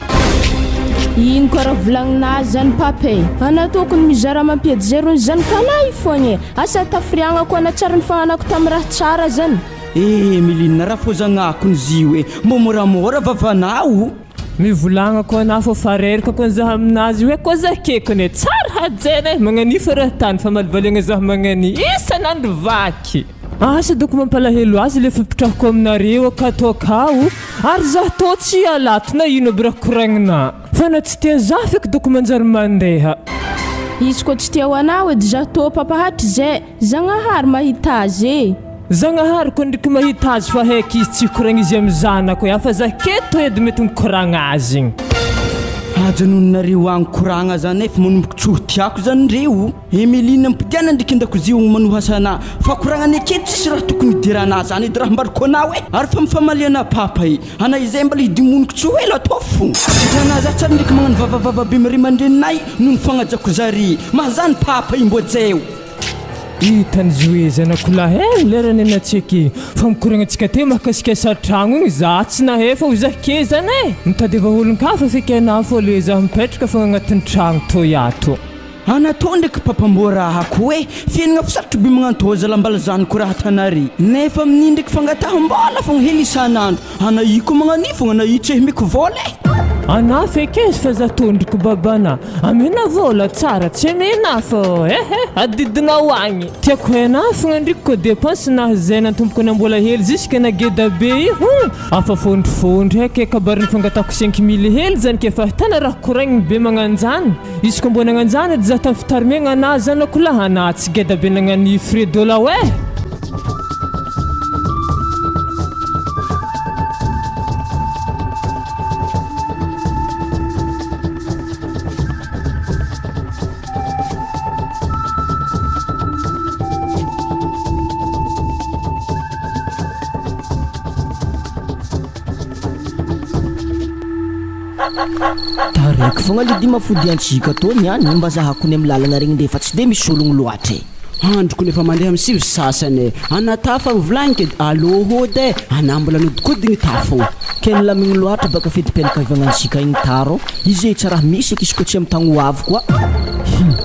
Ino koa raha volagninà zany papa e? Anà tokony mizara mampiady zero ny zanakanà io fogna e! Asa tafiriagnako ana tsara ny fahanako tamy raha tsara zany. Eh Emeline rafozagnako ny zio e, mbô moramora vavanao. Mivolagna koa anah fô fa reraka koa zah aminazy hoe koa zah kekony e tsara hajaina e magnania fa raha tany famalivaliagna zah magnania isan'andro vaky. Asa doko mampalahelo azy le fipitrahako aminareo akato akao ary zah tô tsy hiala ato na ino aby raha koragnina. Fa na tsy tia zah feky doko manjary mandeha. Izy koa tsy tia ho anao edy zah tô papa hatrizay, Zagnahary mahita azy e. Zagnahary koa ndriky mahita azy fa heky izy tsy hikoragna izy amy zanako e, afa zah keto edy mety mikoragna azy igny. Ajanononareo agny koragna zany e fa manomboka tsy ho tiako zany ndreo. Emeline ampidiana ndriky andakozia ogny manohasa anah fa koragnany aketo tsisy raha tokony hidirana zany edy raha ambarako anao e ary fa mifamaliana papa e ana izay mbala hidimoniko tsy ho ela ataovy fo sitrana za tsary ndriky magnano vavavava be miray aman-dreninay noho ny fagnajako zare mahazany papa i mbô jeo. Hitany zoe zanako lahy eh lerany anatsika fa mikoragna antsika teo mahakasika asa tragno igny za tsy nahefa ho zah ke zany eh mitadiava olon-kafa feky anah fô le zah mipetraka fôgna agnatin'ny tragno toy ato. Anatao ndraiky papa mbô raha ko e! Fiainagna fa sarotro be magnantô zala mbala zany ko raha tanare. Nefa amin'iny ndraiky fangataham-bola fogna hely isan'andro. Ana io ko magnan'io fogna ana io tsy omeko vola e! Ana feky izy fa za tondroko babana. Amena vola tsara tsy amena fô eh eh adidinao agny. Tiako hena fogna ndriky ko depense na zay nantomboko na mbola hely jusque na geda be io hum afa fondrofondro eky kabarin'ny fangatahako 5000 hely zany ke fa tena raha koragniny be magnanjany. Izy ko mbô nagnanjany edy za tam fitarimegna anah zanako lahy anah tsy geda be nagnano Fredo lahy eh. Taraiky fogna le dima fodiantsika tô niany mba zahako ny am lalagna regny ndre fa tsy de misy ologno loatra e. Androko nefa mandeha am sivy sasany e. Ana tafa volagniko edy allo hody e, ana mbola nodikodigny tafo. Ke nilamigny loatra baka fetim-pianakaviagnantsika igny taro, izy e tsy raha misy eky izy koa tsy am tagny ho avy koa. Hum,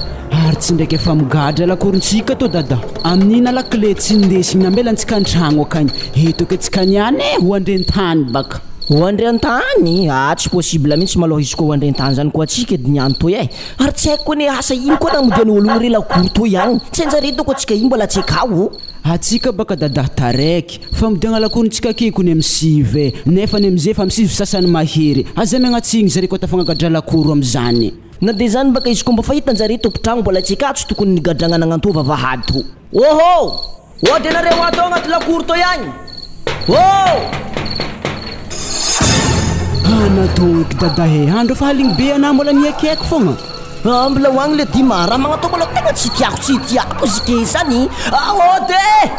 ary tsy ndraiky efa migadra lakorontsika tô dada, amin'igny lakile tsy ndesigny nambelantsika antragno akagny, eto ake tsika niany e, ho andrentany baka. Ho andriantany? Ah tsy possible mintsy malôha izy koa ho andriantany zany koa atsika edy niany toy eh! Ary tsy haiko koa ne asa ino koa namodiany ologno re lakoro toy agny! Tsy hanjare doko atsika io mbola tsy akao o! Atsika baka dada taraiky, famodiagna lakorontsika ake kony am sivy eh! Nefa ny amizay efa am sivy sasany mahery, aza miagnatsiny zare koa tafagnakatra lakoro amizany. Na de zany baka izy koa mba fahitanjare tompotragno mbola tsy akao tsy tokony nigadragna nagnantoa vavahady to. Ohoo! Ody anareo ato agnaty lakoro toy agny! Oh! Anatoky dada e, andro efa haligny be anah mbola miaikiaiky fogna. Ah, mbola ho agny le dima, raha magnatao mbola tegna tsy tiako tsy tiako izy ke zany. Ah, ody e!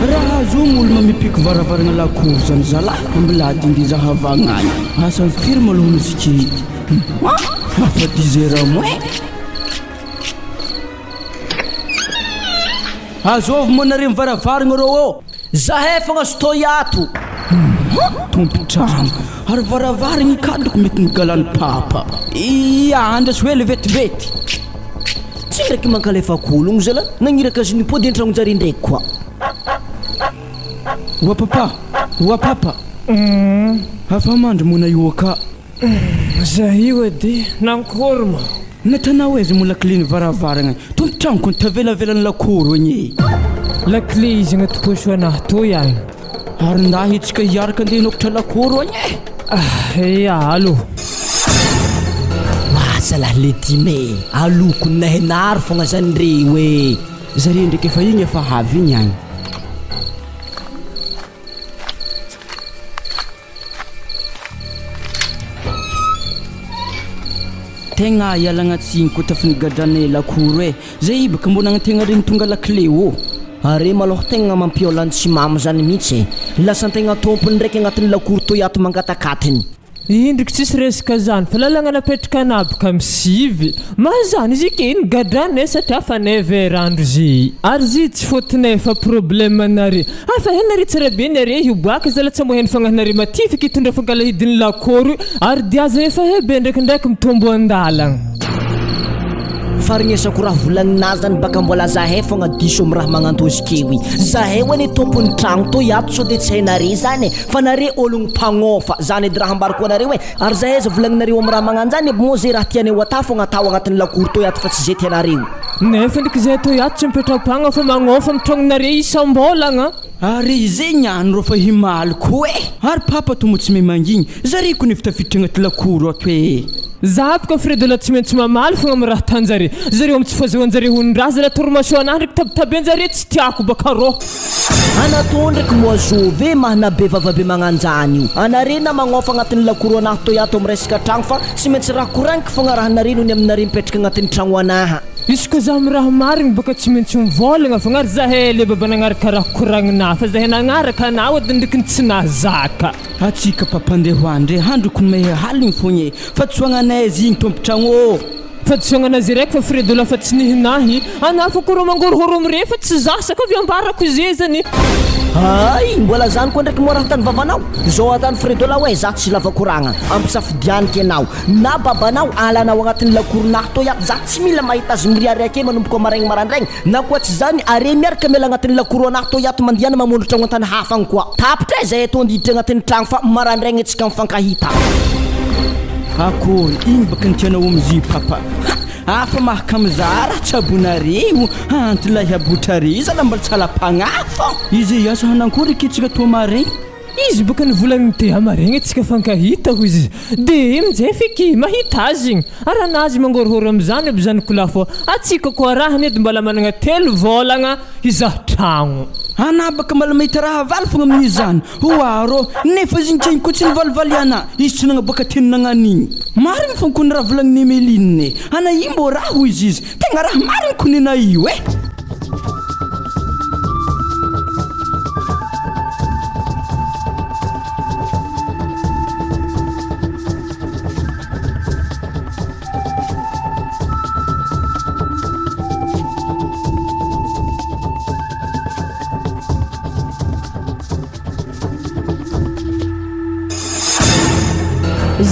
Raha azogny olo mamipiky varavaragna lakoro zany zalah, mbola adindy zahavagna agny. Asa firy malôha misy ke? Hafa dix heures moins. Azovy moa nareo mivaravaragna rô ô! Zahay fogna stoi ato. Tompon-tragno, ary varavaragna ikadroko mety nigalan'i papa. Ia, andraso hely vetivety. Tsy ndraiky mankalefako ologno zala, nagniraka azy nipody an-tragnonjare ndraiky koa. Oa papa, oa papa. Afa mandry moa na io aka. Za io edy nankory moa. Natanao aiza moa lakile ny varavaragna? Tompon-tragno ko nitavelavelany lakoro igny e. Lakile izy agnaty poche anahy toy agny. Ary nda hetsika hiaraka andeha hinokitra lakoro agny e. Ah ya alo. Wa zalahy le dime e, aloko nahenaro fogna zany reo e. Zare ndraiky efa igny efa avy igny agny. Tegna ialagna tsiny ko tafinigadrana lakoro e! Zay baka mbô nagnantegna regny tonga lakile ô! Are malôha tegna mampiôla ny tsy mamo zany mihitsy e! Lasan-tegna tompony ndraiky agnatin'ny lakoro toy ato mangatak'atiny. Indriky tsisy resaka zany fa lalagna napetraka anah boka am sivy ma zany izy ike nigadrana satria fa neuf heures andro zy ary zy tsy faute-nay fa problème nare afa he nare tsara be nare hiboaka zala tsy amoheno fagnahinare matifiky hitondra fankalahidin'ny lakoro ary diaza efa he be ndraikindraiky mitombo andalagna. Faregnesako raha volagninah zany baka mbola zahay fogna diso am raha magnantozy keo i. Zahay anie tompony tragno toy ato sao de tsy hainare zany e. Fa nare ologno mpagnôfa, zany edy raha ambarako anareo e! Ary zahay aza volagninareo am raha magnanjany aby moa ze raha tianay ho atà fogna atao agnatin'ny lakoro toy ato fa tsy ze tianareo. Nefa ndriky zay toy ato tsy mipetrapagna fa magnôfa am tragnonare isam-bôlagna. Ary izay niany rô fa himaly ko e! Ary papa to moa tsy mahay mangigny, zare ko nefa tafiditra agnaty lakoro ato e! Za boka Fredola tsy maintsy mamaly fogna am raha atanjare, zareo am tsy fahazoanjare honon-draha zala torimaso anahy ndriky tabitabenjare tsy tiako baka rô. Anatô ndraiky moa zôvy e mahna be vava be magnanjany io. Anare na magnôfa agnatin'ny lakoro anahy toy ato am resaka tragno fa tsy maintsy raha koragniko fogna raha nare noho ny aminare mipetraka agnatin'ny tragno anaha. Izy koa za am raha marigny bôka tsy maintsy mivôlagna fogna ary zahay le baba nagnaraka raha koragnina fa zahay nagnaraka anao edy ndriky ny tsy nahazaka. Atsika papa ndeha ho any ndre handroko ny mahay haligny fogna e fa tsy ho agnanay azy igny tompotragno ô. Fahadisoagna anazy raiky fa Fredola fa tsy nihinahy. Anah fo ko rô mangorohoro amire fa tsy zah saka avy ambarako ze zany. Hay! Mbola zany koa ndraiky moa raha tany vavanao? Zao atany Fredola oe za tsy lava koragna, ampisafidianiko ianao na babanao alanao agnatin'ny lakoronah toy ato za tsy mila mahita azy miriaria ake manomboka maraigny marandraigny na koa tsy zany are miaraka miala agnatin'ny lakoro anah toy ato mandihana mamono tragno antany hafa agny koa tapitra e zay eto andiditra agnatin'ny tragno fa marandraigny antsika mifankahita. Akory ino baka ny tianao amzio papa ha! Afa mahakamo za raha tsabonareo anty lay abotrare zala mbola tsy alam-pagnahy fô izy hiasa hanankory kitsika toa maregny. Izy boka nivolagny te hamaregny tsika fankahita hoy izy de minjay feky mahita azy igny ary anazy mangorohoro amizany aby zany kolahy fô atsika koa rahany edy mbala managna telo vôlagna hizaha tragno. Anah baka mbala mahita raha havaly fogna amin'izany Hoa rô, nefa izy nikeny koa tsy nivalivaly ana, izy tsy nagnaboaka teny nagnan'igny. Marigny fô kony raha volagniny Emeline e, ana io mbô raha hoy izy izy, tegna raha marigny kony ana io e.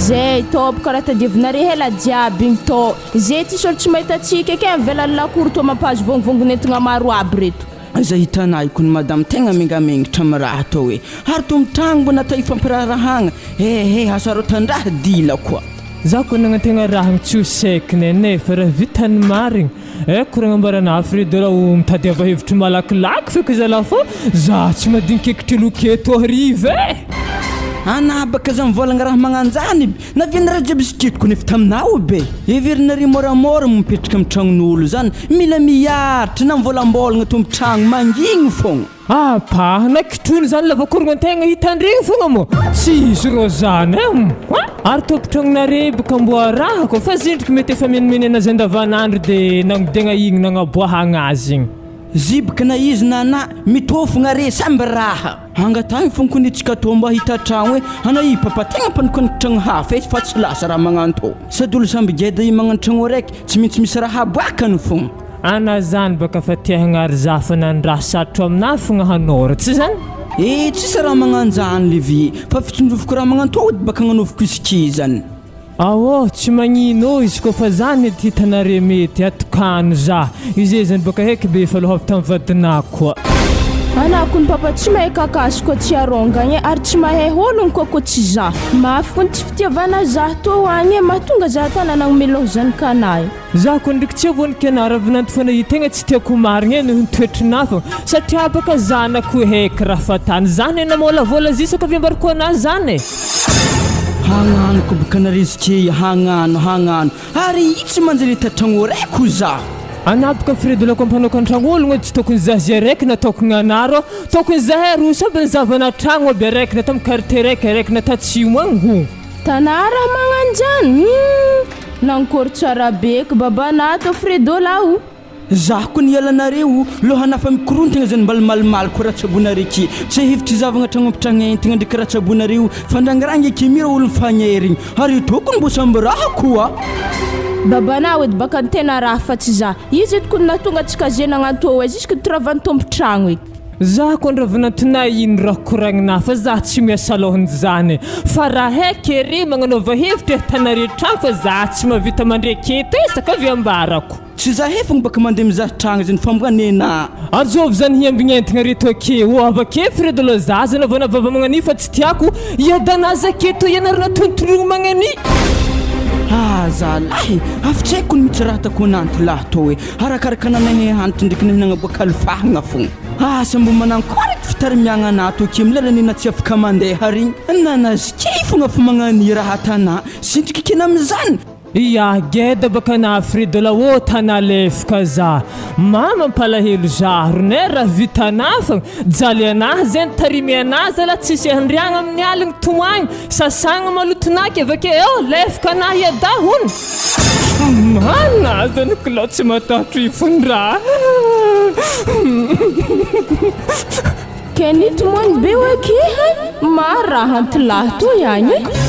Zay tô karaha tadiavinare ela jiaby igny tô. Zay tsisy olo tsy mahita antsika eke mivelany lakoro tô mampahazo vongivongon'entagna maro aby reto. Aza hitanay kony madame tegna mengamengitra am raha atao e! Ary to mitragno mbo natao ifampiraharahagna ehe hasarotan-draha dila koa. Za koa nagnantegna raha tsy ho saikiny nefa raha vita ny marigny Eh koragnambarana Alfred raha o mitadiava hevitry malakilaky feky zalahy fa za tsy madinika ekitry loketo hariva eh! Anah baka za mivolagna raha magnanjany by naviany raha jiaby siketiko nefa taminao be heverinareo moramora mo mipetraka am tragnon'olo zany mila miaritra na mivolambolagna tompotragno mangigny fogna. Apahana kitrony zany lavakorogna-tegna hitandregny fogna moa tsisy rô zany eh hum ary tompon-tragnonare boka mbô arahako fa zendriky mety efa menimeny anazy andavanandro de nagnodegna igny nagnaboahagna azy igny. Ziboka na izy na na, mitôfogna re samby raha. Angatahiny fogna kony tsika tô mba hita tragno e, ana i papa tegna mpanokanoko tragno hafa e fa tsy lasa raha magnantô. Sady olo samby geda i magnano tragno araiky, tsy maintsy misy raha aboakany fogna. Ana zany baka fa te hagnary za fa nandraha sarotro aminah fogna hanora tsy zany? Eh tsisy raha magnanjany le vie fa fitsinjoviko raha magnantô ody baka agnanaoviko izy ki zany. Aô tsy magnino ô izy koa fa zany edy hitanare mety atokano za ize zany baka heky be efa aloha avy tam vadinah koa. Ana kony papa tsy mahay kakazo koa tsy arongagna e ary tsy mahay hologno koa koa tsy za. Mafy kony tsy fitiavana za tô agny e mahatonga za tana nagnome loha zanakanahy. Za ko ndriky tsy voan'ny anara vinanto fa na tegna tsy tiako ho marigny e noho ny toetrinà fô satria baka zanako heky raha fatany zany e namôlavola zisaka avy ambarako anà zany e. Hagnano ko boka narizike hagnano hagnano ary i tsy manjary tatragno raiky ho za. Anà boka firedolako ampanaoko antragno ologno tsy tokony za zay raiky nataoko gnanà rô tokony zahay roa samby nizavana tragno aby araiky na tamy quartier raiky araiky na tatsimo agny ho. Tanà raha magnanjany hum. Nankory tsara be ko babanah to Fredo lah o. Zaho ko niala nareo lohana fa mikorontagna zany mbala malimaly ko raha tsabonareo ki tsy hevitry zavagna tragno ampitragnentigna ndreky raha tsabonareo fandrangirangy eky mira olo mifagnerigny ary tokony mbo samby raha koa. Babanah edy baka ny tena raha fa tsy za. Izy edy kony nahatonga antsika ze nagnanto oe jusque toravan'ny tompotragno eky. Za ko andravinantinay ino raha koragnina fa za tsy miasa alohan'izany fa raha heky ery magnanaova hevitra ery tanare tragno fa za tsy mahavita mandreky eto e saka avy ambarako. Tsy za he fogna baka mandeha mizaha tragno zany fa mba nenah. Azovy zany hiambigna entigna reto ake ô avake Fredo lo za aza anaovana vava magnani fa tsy tiako hiadana aza ake toy ianareo tontologno magnani. Ah zalahy, afa tsy haiko ny mitsy raha ataoko ananty lahy tô e. Arakaraka nanay hanitra ndraiky nahay nagnaboaka alifahagna fogna. Asa mbô manankory eky fitarimiagna anah tô ke milala nena tsy afaka mandeha regny. Nanaziky fogna fa magnania raha tanà. Sintriky kena amizany. Ia geda baka na Fredo la ô tana lefaka za. Ma mampalahelo za rone raha vitanah fa jaly anah zegny tarimy anah zala tsisy andriagna amin'ny aligny tomagny sasagna malotonaky avake eo lefaka anah iadahy hono. Mana zany k'lao tsy matahotra hifondra. Ke nitomany be hoe ki hay, maro raha antilahy toy agny e.